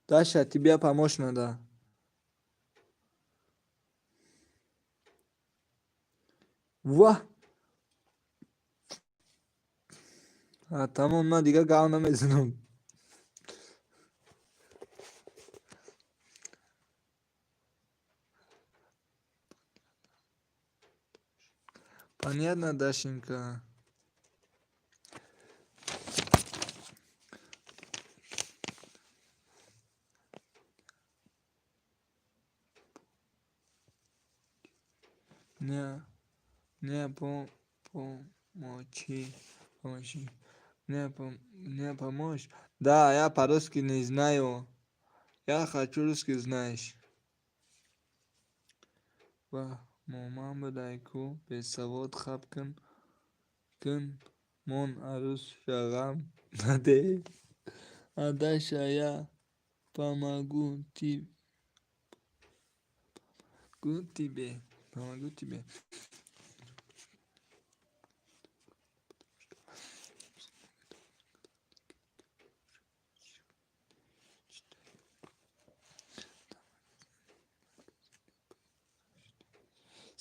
Даша, тебе помочь надо. Ва! Тамом, ман дигар гав намезанам. Понятно, Дашенька. Не, не помочи, помочи. Мне помочь? Да, я по-русски не знаю. Я хочу русский, знаешь. Ва моман будай ку бесавод хаб кун кун мон арӯс шағам наде. А Даша, я помогу тебе. Помогу тебе.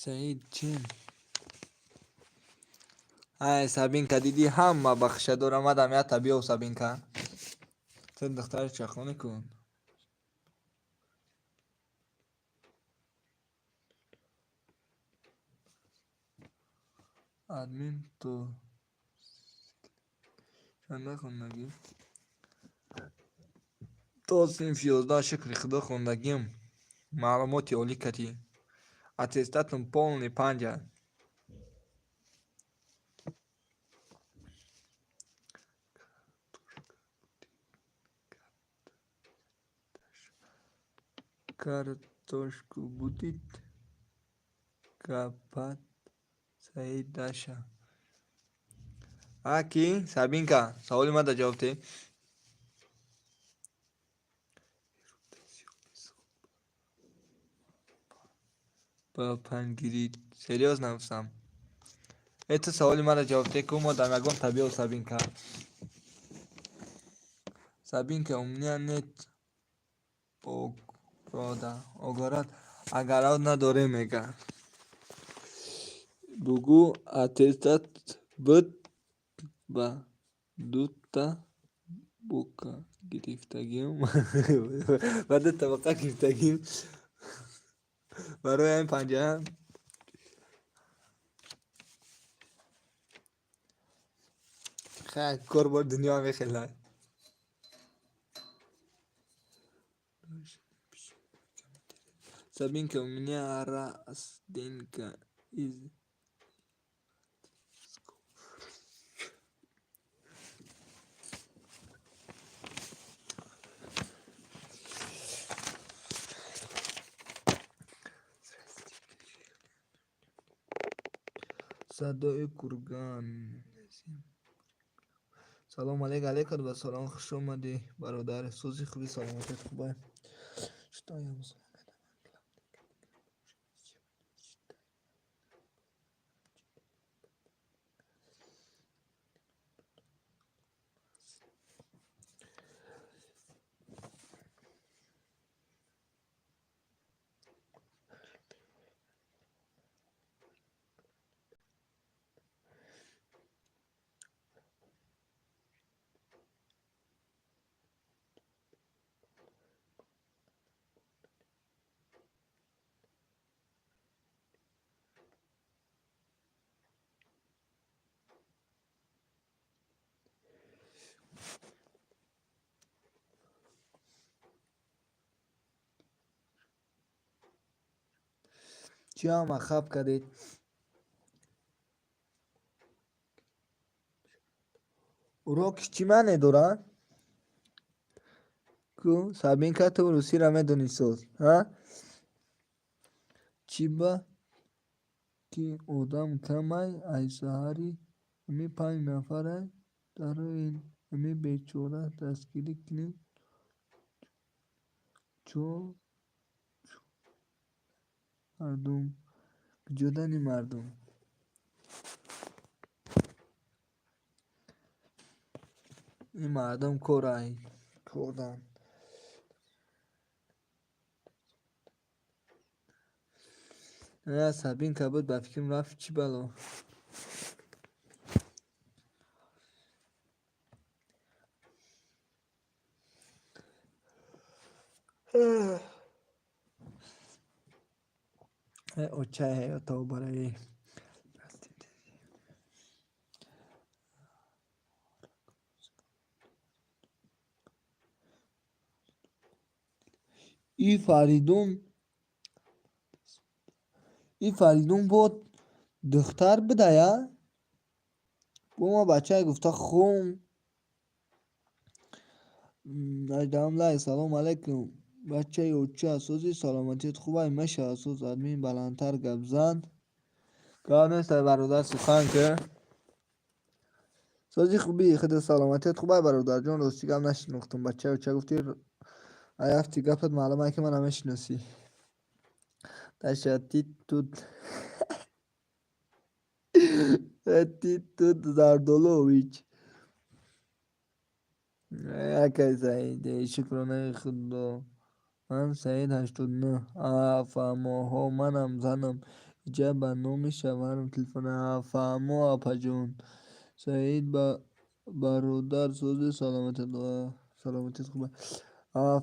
Саид чем? Ай, Сабинка, дидӣ, ҳама бахшадор омадам, ята биё, Сабинка. Ту духтари чахонӣ кун. Админ то чанда хондагӣ? То синфи 11, шукри худо, хондагим. Маълумоти олӣ катӣ. Аттестатам полный панҷа. Картошку будет копать Саид Даша. А ки? Сабинка, саволи мада ҷавоб деҳ. Ба панҷгирӣ. Серьёзно гуфтам. Э, ту саволи мара ҷавоб деҳ, ку мо дар ягон табиё, Сабинка. Сабинка, у меня нет огорода. Огород. Огород надорем, мега. Бугӯ, аттестат буд, ба дута бука гирифтагим. Ба дута буқа гирифтагим. Барои ҳамин панҷа. Хай, кор бор дунё мехелад. Сабинка, у меня растенка из садои Курган. Салом алейк, алейкум ва салом, хуш омадӣ, бародар. Сӯзи хуби, саломатият хубай? Что я Чӣ ҳама хаб кардед? Урок чӣ маъне дорад? Ку, Сабинка, ту русиро медонӣ соз, ҳа? Чӣ ба ки одам камай, ай саҳари ами панҷ нафарай, дароен, ами бечора дастгирӣ кунед. Чо? Мардум. Куҷодани мардум? Ин мардум корай. Кордан. Сабинка буд, ба фикрам рафт, чӣ бало? Очай ҳаёто барои и Фаридун, и Фаридун бо духтар бидая? Бо ма бачае гуфта хум. Аждаҳам лай, салом алайкум. Бачаи оча, сози саломатият хубай мешавад, соз админ баландтар гап зан. Гап нестай бародар, сухан ки. Сози хуби, худа саломатият хубай бародарҷон, рости гап нашинохтум. Бачаи оча гуфти, аяфти гапат маълум ай ки мана мешиносӣ. Даша ти тут ти тут Зардолович. Акай Саид, шукронаи худо. Ман Саид 89. Фаҳмоҳо, манам занам. Иҷа ба номи шавҳарам телефон. Фаҳмо, апаҷон. Саид бародар, сози саломатият хуб.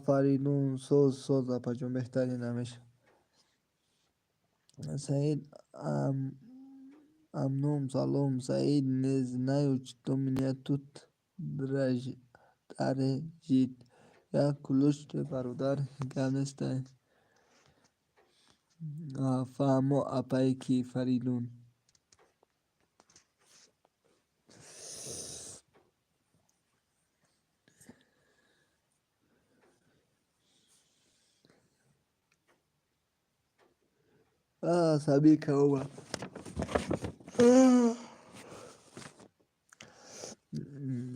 Фаридун, соз, соз, апаҷон, беҳтарин ҳамеша. Саид Амном, салом. Саид, не знаю, что меня тут дрожит. Як кулуш бародар, гап нестай. Фаҳмо, апае ки Фаридун. Сабика омад.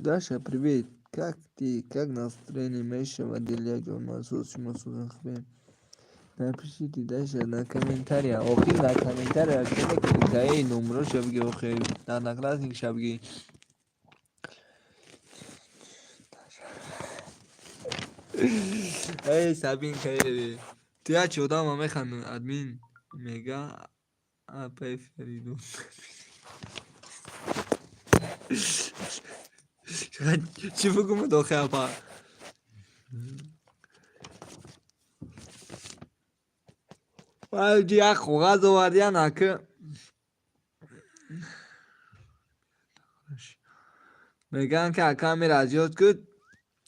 Даша, привет. Как ты? Как настроение? Мешава Дилия ҷон, соз шумо созан хубем. Напишите, Даша, на комментария. Охи на комментария чӣ мекунӣ? Даи номроша биги охи, одноклассникша биги. Эй, Сабинка, ту як чи одама механдон, админ мега апай Фаридун. Чӣ бигӯм охи апа? Як коғаз овардиян аки. Мегӯянд ки ака мера аз ёд куд,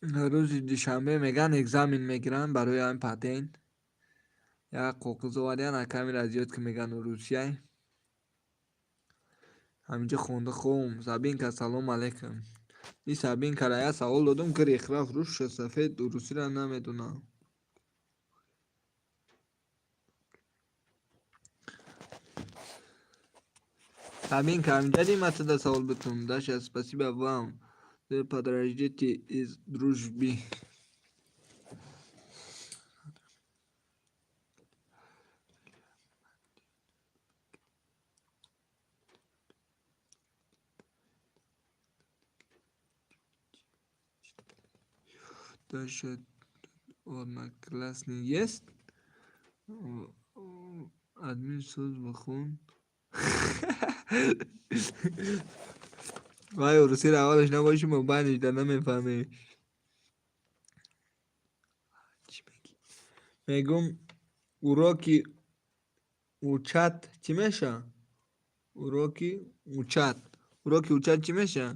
рӯзи душанбе мегӯянд экзамен мегиранд барои ҳамин патент. Як коғаз овардиян, ака мера аз ёд ки мегӯянд русияй. Ҳаминҷо хонда хом. Сабинка, салом алейкум. И Сабинкара як савол додум, ки рехраф рӯша сафед русиро намедонам. Сабинка, ҳаминҷа дима туда савол битум. Даша, спасибо вам. Подождите из дружбы. Даша, одноклассник есть? Админ соз бихон. Вай русиро аввалаш набоши, мобайниш да намефаҳмӣ. Мегум уроки учать чӣ меша? Уроки учать. Уроки учать чӣ меша?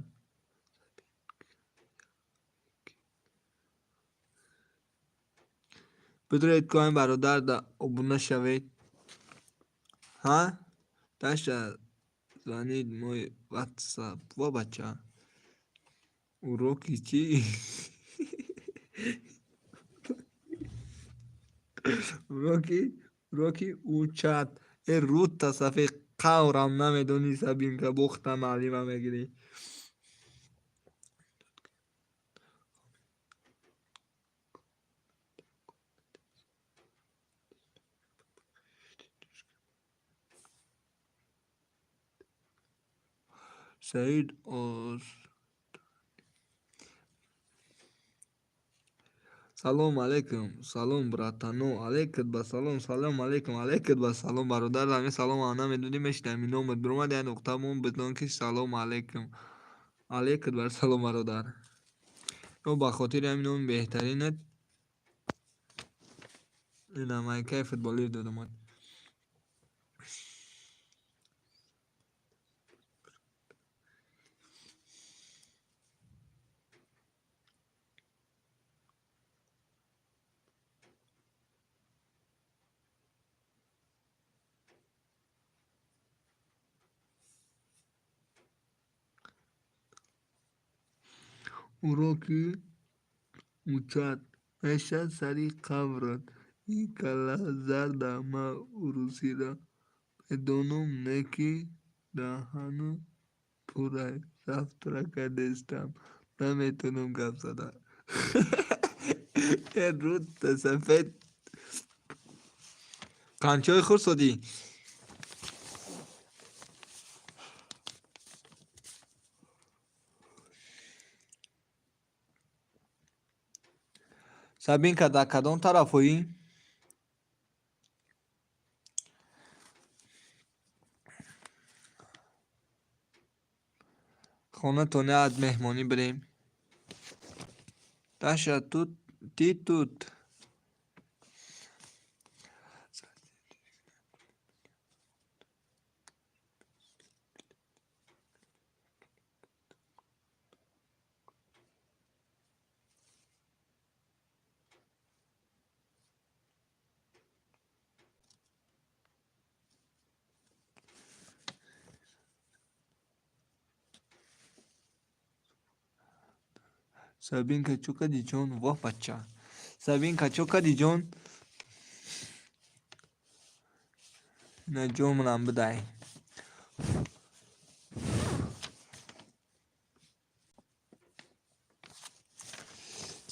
Бидуред ку ҳамин бародар да обуна шавед. Ҳа? Даша звонит мой WhatsApp. Во бача. Уроки чӣ? Уроки учать. Э рута сафед қаврам намедонӣ, Сабинка, бохта маълима мегирӣ. Саид Оз. Салом алейкум, салом братано, алейкум ба салом, салом алейкум, алейкум ба салом бародар. Ҳамин салом ам намедонӣ, мешинам номат биромад як нуқтамон бидон ки салом алейкум. Алейкум бар салом бародар. Ё ба хотири ҳамин номи беҳтаринат ина майкаи футболӣ додамад. Ӯро ки мучад мешад сари қабрат. Ин каллазарда ман урусиро медонам, не ки даҳанам пурай завтра кардестам, наметавонам гап зада. Э рӯта сафед. Қанчои хурсодӣ? Сабинка дар кадом тарафҳоӣ? Хонатон як меҳмонӣ бирем. Даша тут ти тут. Сабинка чӯ кади ҷон? Воҳ бача. Сабинка чӯ кади ҷон? Ина ҷонам бидай.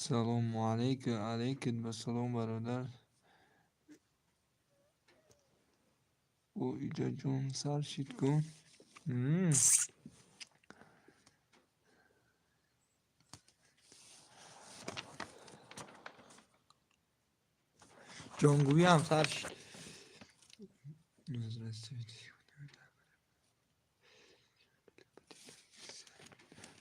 Салому алейкум, алейкум ба салом бародар. О иҷа ҷон сар шид ку. Ҷонгӯиам сар шид.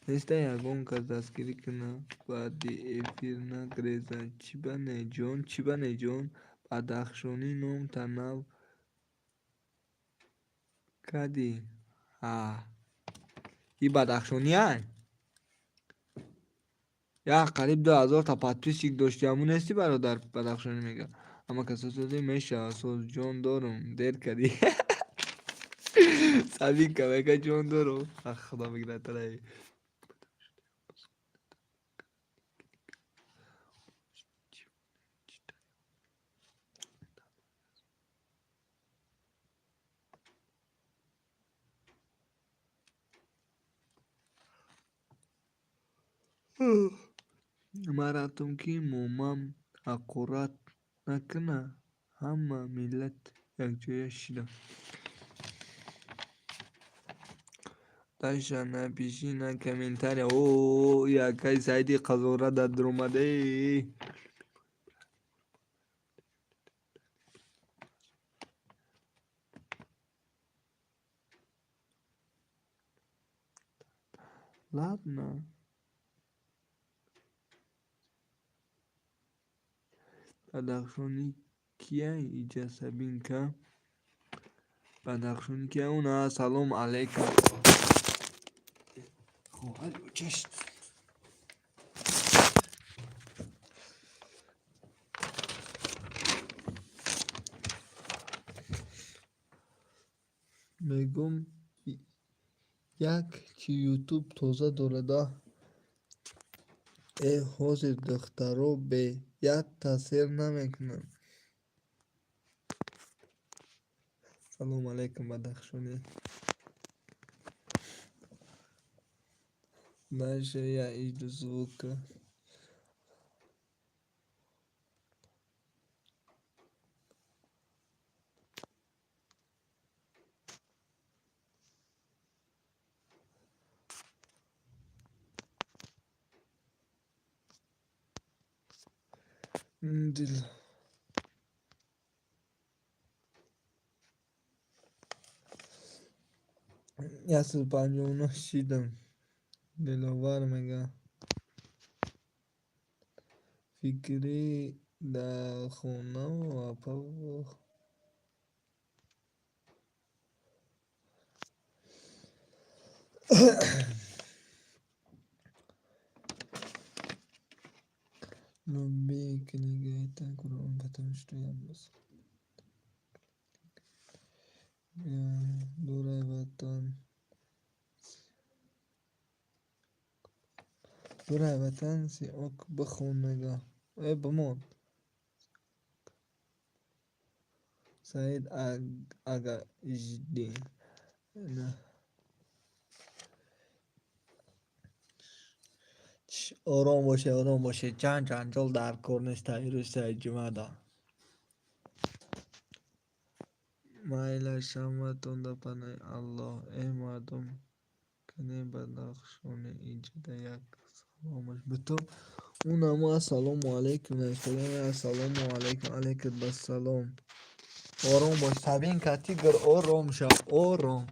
Неста ягон кас дастгирӣ кунад, баъди эфир нагрезад. Чӣ ба не ҷон, чӣ ба не ҷон? Бадахшонӣ ном танав кадӣ? Ҳа. И бадахшонияй? Як қариб 2000 та подписчик дошти, ҳамун нести бародар бадахшонӣ мега. Ама касосози мешавад, соз ҷон дорум, дер кардӣ. Сабинка мега ҷон дорум. Ах, худо бигирад тараи. Ман рафтам ки момам ҳақорат накунад, ҳама миллат якҷоя шида. Даша напиши на комментария. О, якай Саиди қазора дар дуромаде. Ладно. Бадахшонӣ кияй иҷа Сабинка? Бадахшонӣ кия? Уна салом алейкум. Хоҳар чаш. Мегӯм як чи ютуб тоза дорада. Э ҳозир духтаро бе як таъсир намекунанд. Салом алейкум бадахшонӣ. Дальше я иду звука. Дил 159 шидам. Диловар мега. Фикрӣ дар хонаву апаву Любые книги это Кур'ан, потому что я дурай ватан. Дурай ватан сиок бихон мега. Э бимон. Саид ага жди. Ором боше, ором боше. Чанд ҷанҷол дар кор нест ирӯз саид ҷумъада. Майлаш ҳаматон да паноҳи Аллоҳ. Э мардум кане Бадахшони иҷода як саломаш битоб. Унамо ассалому алайкум навиштаган. Ассалому алайкум алайкум бассалом. Ором бош Сабинка тигр ором шав ором.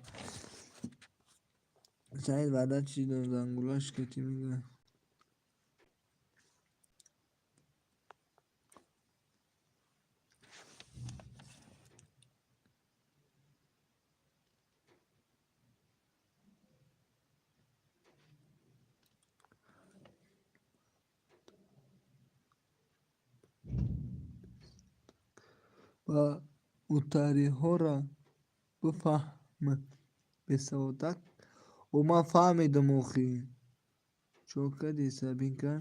Саид ваъда чидам зангулаш кети мега. Ва утариҳоро бифаҳм бесаводак. О ман фаҳмидам охи. Чо кардӣ Сабинка?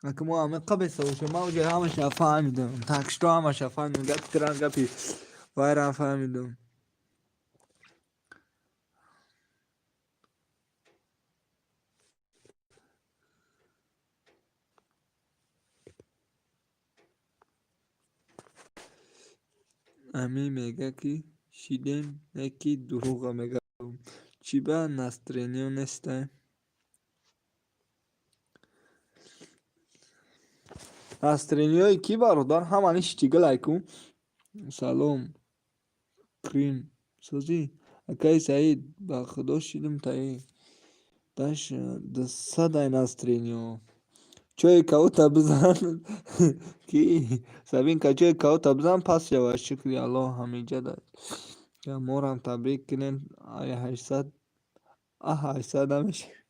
Ака мо ҳамиқа бесавод шудем. Ман уҷа ҳамаша фаҳмидам. Так что ҳамаша фаҳмидам. Гапи тирам гапи вайрам фаҳмидам. Амин мега ки шидем не ки дурӯға мега. Чӣ ба настроение нестай? Настроениҳои кӣ бародар? Ҳамани штигалай ку. Салом. Крим. Созӣ? Акаи Саид ба худо шидам таи. Даш дусадай настроениҳо. Чойи кавута бизан ки Сабинка чойи кавута бизан пас шава. Шукри Аллоҳ ҳамиҷада. Морам табрик кунем. Ай 800 а 800 намешавад.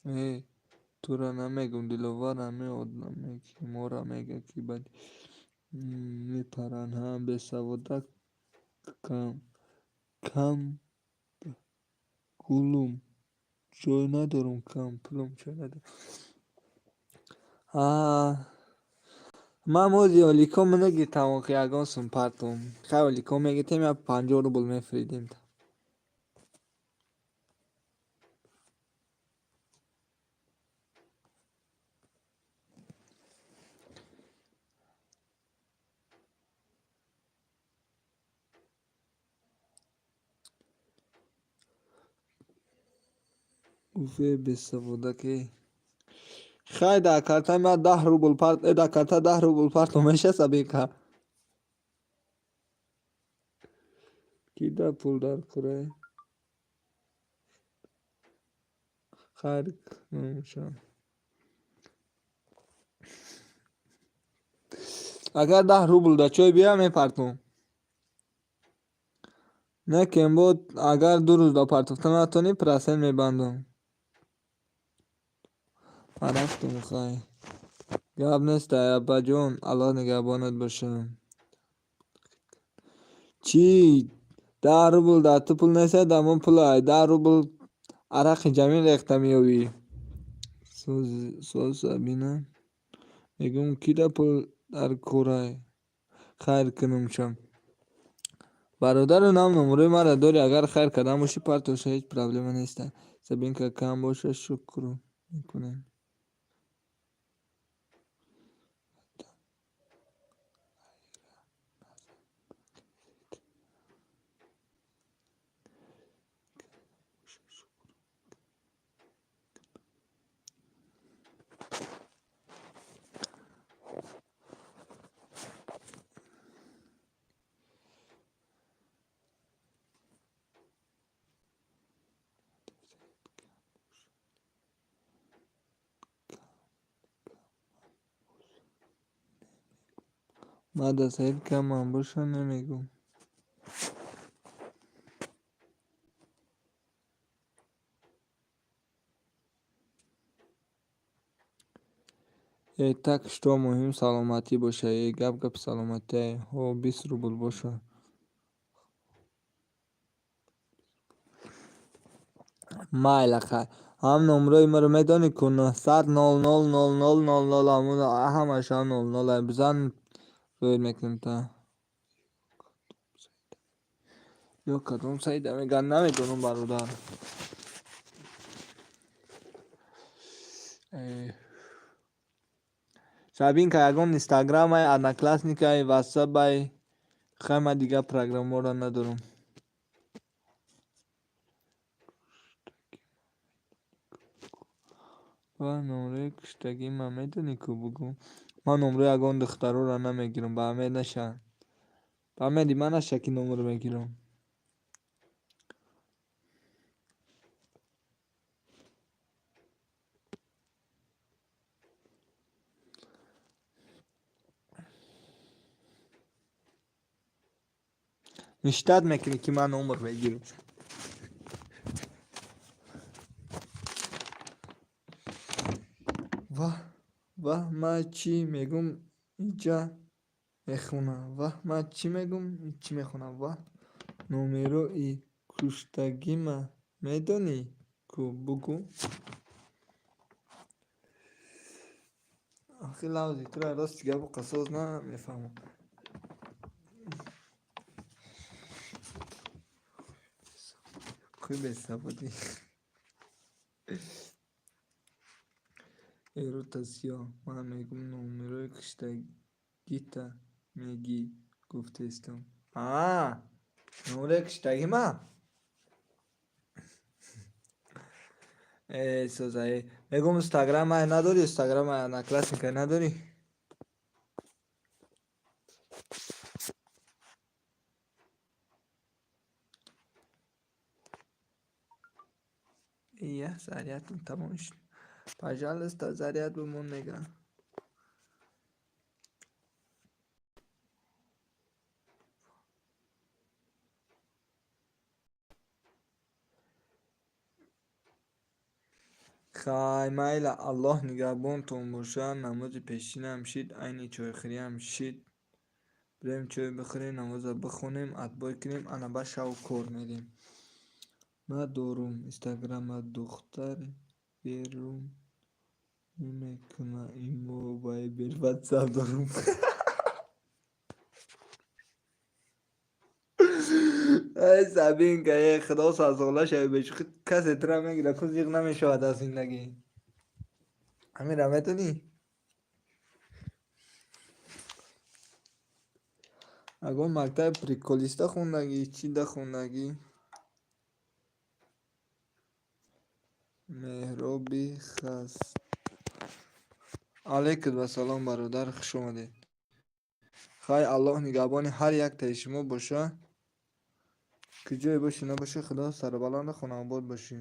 Э тура намегум Диловар ҳамин одаме ки мора мега ки баъд мепаранд. Ҳа бесаводак кам гулум ҷой надорум кам пулум ҷой надорум. Ман мози олико менагитам охи ягон сум партом. Хай олико мегитем я 50 рубл мефиридем. Гуфт бесаводаке. Хай дар картаи ман 10 рубл парт дар карта 10 рубл партом меша Сабинка? Ки да пул дар кӯрай? Хайр кунумшон. Агар 10 рубл да чой биям мепартом. Не кембо агар ду рӯз да партофта натонӣ процент мебандам. Ман рафтум хай. Гап нест апаҷон Аллоҳ нигаҳбонат бошад. Чӣ? 10 рубл дар ту пул нест дар ман пул ай. 10 рубл арақи ҷамил рехта меёвӣ. Соз Сабина. Мегӯм ки да пул дар корай? Хайр кунумшам. Бародару нам номерои маро дорӣ агар хайр кардан бошӣ партоша ҳеҷ проблема нест. Сабинка, кам боша, шукр мекунем. Ман да Саид камам боша намегӯм. Э, так что муҳим саломатӣ боша. Э, гап гапи саломатие. Ҳо, 20 рубл боша. Майла, хай. Ҳам номрои маро медонӣ ку: 900 00 00 00, ҳамун ҳамаша нол нол. Бизан, рӯй мекунем та. Ё кадом Саида мегӯянд, намедонам, бародар. Сабинка, ягон инстаграмай, одноклассникай, ватсапай? Хай, ман дигар программаро надорам. Ва номрои куштагима медонӣ ку, бугӯ. Ман номрои ягон духтароро намегирам, ба умед наша. Ба умеди ман наша, ки номр мегирам. Мечтать мекунӣ, ки ман номр мегирам. Ваҳ, ваҳ, ман чӣ мегӯм, иҷа мехонам. Ваҳ, ман чӣ мегӯм, чӣ мехонам. Ваҳ, номерои куштагима медонӣ ку, бугӯ. Охи, лавзи тура, рости гапу қасос намефаҳмам. Кӯи бесабудӣ. Эрота сиёҳ, ман мегӯм, номерои куштагита мегӣ гуфтестам. Аа, номерои куштагима? Э, соза, э. Мегӯм, инстаграмай надорӣ, инстаграмай, одноклассникай надорӣ? Ия, зарядам тамом шуд. Пожалуйста, заряд бимон, мега. Хай, майла, Аллоҳ нигаҳбонтон бошад. Намози пешинам шид, айни чойхӯриам шид. Бирем чой бихӯрем, намоза бихонем, отбой кунем, ана ба шав кор мерем. Надорум инстаграма, духтар берун намекуна, имо, вайбер, ватсап дорум. Ай, Сабинка, э, худо садсола шави, бешӯхӣ касе тура мегирад, ку зиқ намешавад аз зиндагӣ. Ҳаминра медонӣ? Ягон мактаби приколиста хондагӣ, чӣ да хондагӣ? Меҳроби хаст. Алайкум вассалом, бародар, хуш омадед. Хай, Аллоҳ нигаҳбони ҳар яктаи шумо боша. Куҷое бошӣ, набошӣ, худо сарбаланду хонаобод бошӣ.